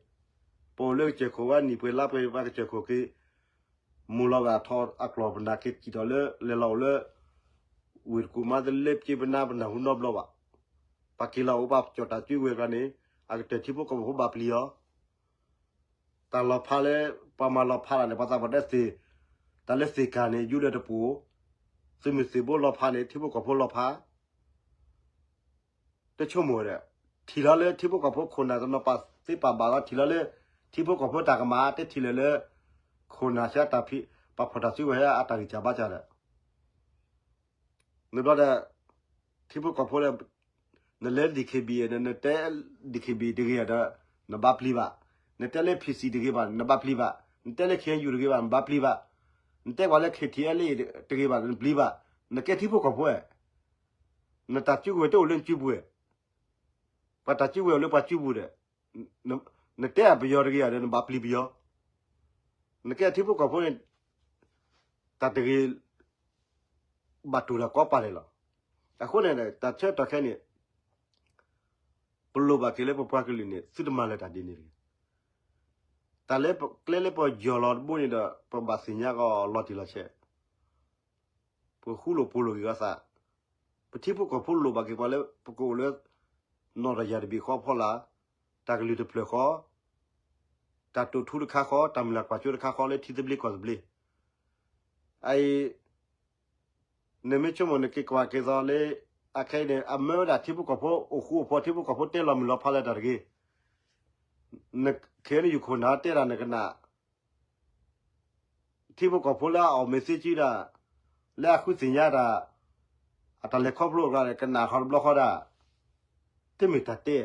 ပအိၣ်လၢကစၢၢ်ခိၣ်ဝဲနံၣ်ပှဲၤလါပှဲၤပှၤကစၢၢ်ခိၣ်က့ၤ မိၢ်လီၤဂာ်ထီၣ်အကျီၢ်ပနၢ်က့ၤစံၣ်ထီၣ်လၢ လဲၤလီၤအိၣ်လၢ ဝ့ၢ်တကူၣ်မါတလၢပက့ၤပနၢ်ပနၢ်ဟူနီတဘျီဘၣ်, ပှၤက့ၤလီၤအိၣ်ဘၣ်ကၠီၣ်တၢ်စုဝဲၤကျါန့ၣ် အကတၢၢ်ထံဖိကီၢ်ဖိဘၣ်ပျံၤအီၤ တၢ်လီၤဖးလၢ ပှၤမၤလီၤဖးတၢ်န့ၣ် ပှၤသးပှၢ်တဲသ့ၣ်, တၢ်လၢသ့ၣ်ကၤန့ၣ် ယူဒၢတပူၤ, သုးမုၢ်သံၣ်ဘိလီၤဖးန့ၣ် ထံဖိကီၢ်ဖိလီၤဖး, တဆိကမိၣ်ဒီး ထံၣ်လီၤလၢထံဖိကီၢ်ဖိခိၣ်နၢ်တနီၤပာ်သ့ပာ်ဘၣ်လီၤ ထံၣ်လီၤလၢ ထံဖိကီၢ်ဖိတၢ်ကမၣ် တထံၣ်လၢၤလၢ ခိၣ်နၢ်ဆါတၢ်ဖံး ပှၤဖီၣ်တၢ်စုကဝဲၤဟဲအတၢ်ဂံၢ်စၢ်ဘါစၢ်ဒီး နဘျီဒီး ထံဖိကီၢ်ဖိလၢ နလဲၤ DKBA န့ၣ် နတဲ DKBA တဂ့ၤဒီး နဘၣ်ပျံၤဘၣ်. နတဲလၢ P C တဂ့ၤဘၣ် နဘၣ်ပျံၤဘၣ်, နတဲလၢ K N U တဂ့ၤဘၣ် နဘၣ်ပျံၤဘၣ်, နတဲပှၤလၢ K T L A တဂ့ၤဘၣ် နပျံၤဘၣ်, နကဲထံဖိကီၢ်ဖိဧါ, နတၢ်စုကဝဲၤတအိၣ်လၢနစုပူၤဧါ, ပှၤတၢ်စုကဝဲၤအိၣ်လၢပှၤစုပူၤဒီး, နတဲအပယီၤတဂ့ၤဧါဒီး နဘၣ်ပျံၤပယီၤ, နကဲထံဖိကီၢ်ဖိန့ၣ် တၢ်တဂ့ၤ ဘၣ်တိၢ်လၢကိးပာ်လဲၣ်လီၤ. အဃိန့ၣ် တၢ်ဆၢကတီၢ်ခဲအံၤန့ၣ် ပလိၣ်ဘၣ်က့ၤလၢပပှၤကလုာ်န့ၣ် သုတမၤလၢၤတၢ်ဒ်န့ၣ်တဂ့ၤ. တၢ်လၢကျဲလၢပယီၤလီၤတဘိန့ၣ်ဒီး ပဘၣ်သ့ၣ်ညါကီးလီၤတံၢ်လီၤဆဲး, ပဃူလိာ်ဖိးလိာ်က့ၤအသး, ပထံဖိကီၢ်ဖိလိၣ်ဘၣ်က့ၤပှၤလၢ ပကအိၣ်လၢ နီၢ်တယၢ်တဘ့ၣ်ဃီအဖီလာ်, တၢ်ကလုၢ်တဖျၢၣ်ဃီ, တၢ်တိာ်ထူတခါဃီ, တၢ်မုၢ်လၢ်ကွၢ်စိတခါဃီလၢထံသဘျ့ကီၢ်သဘျ့ အအံၤ နမ့ၢ်ဆိကမိၣ်နက့ၤကွၢ်က့ၤသိးလၢ အခဲအံၤန့ၣ် အမၢဝဲဒၣ်ထံဖိကီၢ်ဖိ အိၣ်ဃူအိၣ်ဖိး ထံဖိကီၢ်ဖိတဲလီၤမုၢ်လီၤဖးလၢတၢ်တဂ့ၤ, နခဲအံၤနယူၢ်ခိၣ်နၢ်တဲဒၣ်နကနၣ် ထံဖိကီၢ်ဖိလၢအအီၣ်မ့ၤသ့ကံဒၣ်, လၢအဃုသ့ၣ်ညါတၢ်, အတၢ်လဲၤခီဖျိအကျါန့ၣ် ကနၣ်ဃီတဘျီဃီဒၣ်, တမ့ၢ်တၢ်တဲ,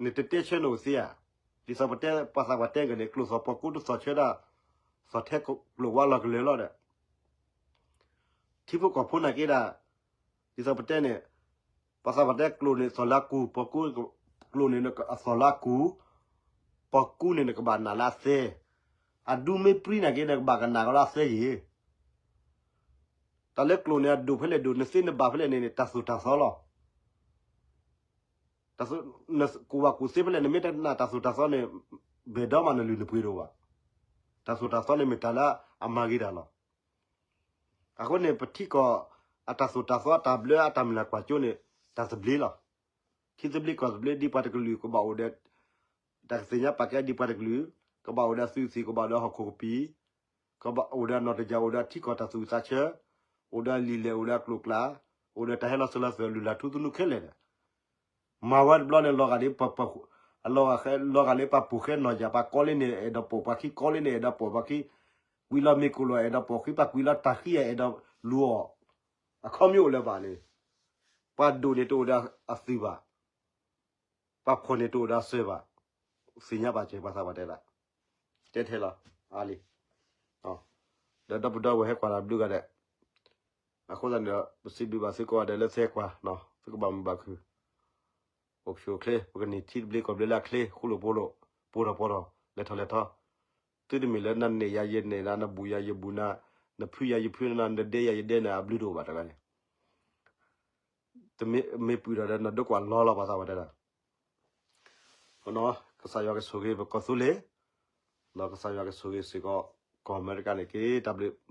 နတတဲဆၢနအိၣ်သ့ဧါ, ဒ်သိးပတဲပှၤသးပှၢ်တဲကန့ၣ် ကျိာ်သီၣ်ပီကူတသီၣ်ဆၢဒၣ်, သီၣ်ထဲကျိာ်ဝါလီၤကလၢာ်လီၤဒီး ထံဖိကီၢ်ဖိနာ်က့ဒၣ်, ဒ်သိးပတဲန့ၣ်, ပှၤသးပှၢ်တဲကျိာ်န့ၣ်သီၣ်လၢအကူၢ်, ပီကူ, ကျိာ်န့ၣ်အသီၣ်လၢအကူၢ်, ပီကူန့ၣ်နကဘၣ်နာ်လၢအသဲ, အဒူမ့ၢ်ပြံနာ်က့ နကဘၣ်ကနၣ်ကီးလၢအသဲယ့ၣ်. တၢ်လၢကျိာ်န့ၣ် အဒိၣ်ဖဲလဲၣ်ဒိၣ် နသ့နဘၣ်ဖဲလဲၣ်န့ၣ်န့ၣ် တၢ်သိၣ်တၢ်သီလီၤ. တၢ်သိၣ်, နကူၣ်ဘၣ်ကူၣ်သ့ဖဲလဲၣ် နမ့ၢ်တနာ်တၢ်သိၣ်တၢ်သီန့ၣ်, ဘယ်တော့မှနလုၢ်နပှ့ၤတအိၣ်ဘၣ်. တၢ်သိၣ်တၢ်သီန့ၣ်မ့ၢ်တၢ်လၢအမၤဂ့ၤတၢ်လီၤ. အဃိန့ၣ် ပထံကီၢ်အတၢ်သိၣ်တၢ်သီ အတၢ်ဘျၢအတၢ်မုၢ်လၢ်ကွၢ်စိန့ၣ် တၢ်သဘျ့လီၤ. ထံသဘျ့ကီၢ်သဘျ့ ဒ်ပှၤတကလုာ်ကဘၣ်အိၣ်ဒီး တၢ်ကသ့ၣ်ညါပာ်ကဲဒ်ပှၤတကလုာ်, ကဘၣ်အိၣ်ဒီးအသုးသ့ၣ်, ကဘၣ်အိၣ်ဒီးဟီၣ်ခိၣ်ကပံာ်, ကဘၣ်အိၣ်ဒီးနီၢ်တယၢ်, အိၣ်ဒီးထံကီၢ်တၢ်သူၣ်ဝံၣ်သးဆၢ, အိၣ်ဒီးလံာ်လဲၢ်, အိၣ်ဒီးအကျိာ်ကျါ, အိၣ်ဒီးတၢ်ဟဲလီၤစၢၤလီၤသွဲၣ် လုၢ်လၢ်ထူသနူခဲလၢာ်ဒီး မၤဝဲတဘျီန့ၣ် လီၤဂာ်လၢပ, လီၤဂာ်လၢပှၤပိာ်ဃဲနီၢ်ယၢ်, ပှၤကီလ့န့ၣ် အဲၣ်ဒိးပိာ်ပှၤခံ, ကီလ့န့ၣ် အဲၣ်ဒိးပိာ်ပှၤခံ, ကွံာ်လီၤမ့ၢ်ကိၣ်လီၤ အဲၣ်ဒိးပိာ်, ဃံပှၤကွံာ်လီၤတၢ်ဃံ အဲၣ်ဒိးလူၤအီၤ, အခီပညီအိၣ်လၢၤဘၣ်န့ၣ်, ပှၤဒိၣ်န့ၣ်တအိၣ်ဒီးအသုးဘၣ်, ပှၤဖှီၣ်န့ၣ်တအိၣ်ဒီးအစၢၤဘၣ်, သ့ၣ်ညါဘၣ်စၢၤ ပှၤသးပှၢ်တဲဒၣ်, တဲထဲလီၤ, အါလံ, ဒီးဒီပုၢ်ဒီဝဲၢ်ဟဲကွၢ်တၢ်ဘျုးဂၤဒဲး, အဃိသတးန့ၣ်ဒီး ပစံးဘျုးဘၣ်သုကိးဂၤဒဲးလၢသုဟဲကွၢ်, သုကဘၣ်မုာ်ဘၣ်ခုၣ်, အိၣ်ဆူၣ်အိၣ်ချ့, ပကန့ၢ်ထံသဘျ့ကီၢ်သဘျ့လၢအချ့, ဃူလိာ်ဖိးလိာ်, ပှဲၤထီၣ်ပှဲၤထီၣ်, လဲၤထီၣ်လဲၤထီ, သုတမ့ၢ်လၢနန့ၢ်ယၤယန့ၢ်နၤ, နဘူးယၤယဘူးနၤ, နဖုယၤယဖုနၤ, နဒဲယၤယဒဲနၤ, အဘျုးတအိၣ်ဘၣ်တဂၤန့ၣ်, တမ့ၢ်, မ့ၢ်ပှံၢ်ဒီးဒီး နဒိကွၢ်လီၤလီၤ ပှၤသးပှၢ်တဲဒၣ် ကစၢ်ယွၤကဆိၣ်ဂ့ၤပကီၢ်သူလ့ၤ, ကစၢ်ယွၤကဆိၣ်ဂ့ၤစ့ၢ်ကီး ကီၢ်အမဲရကၤန့ၣ်တက့ၢ်. တၢ်ဘျုး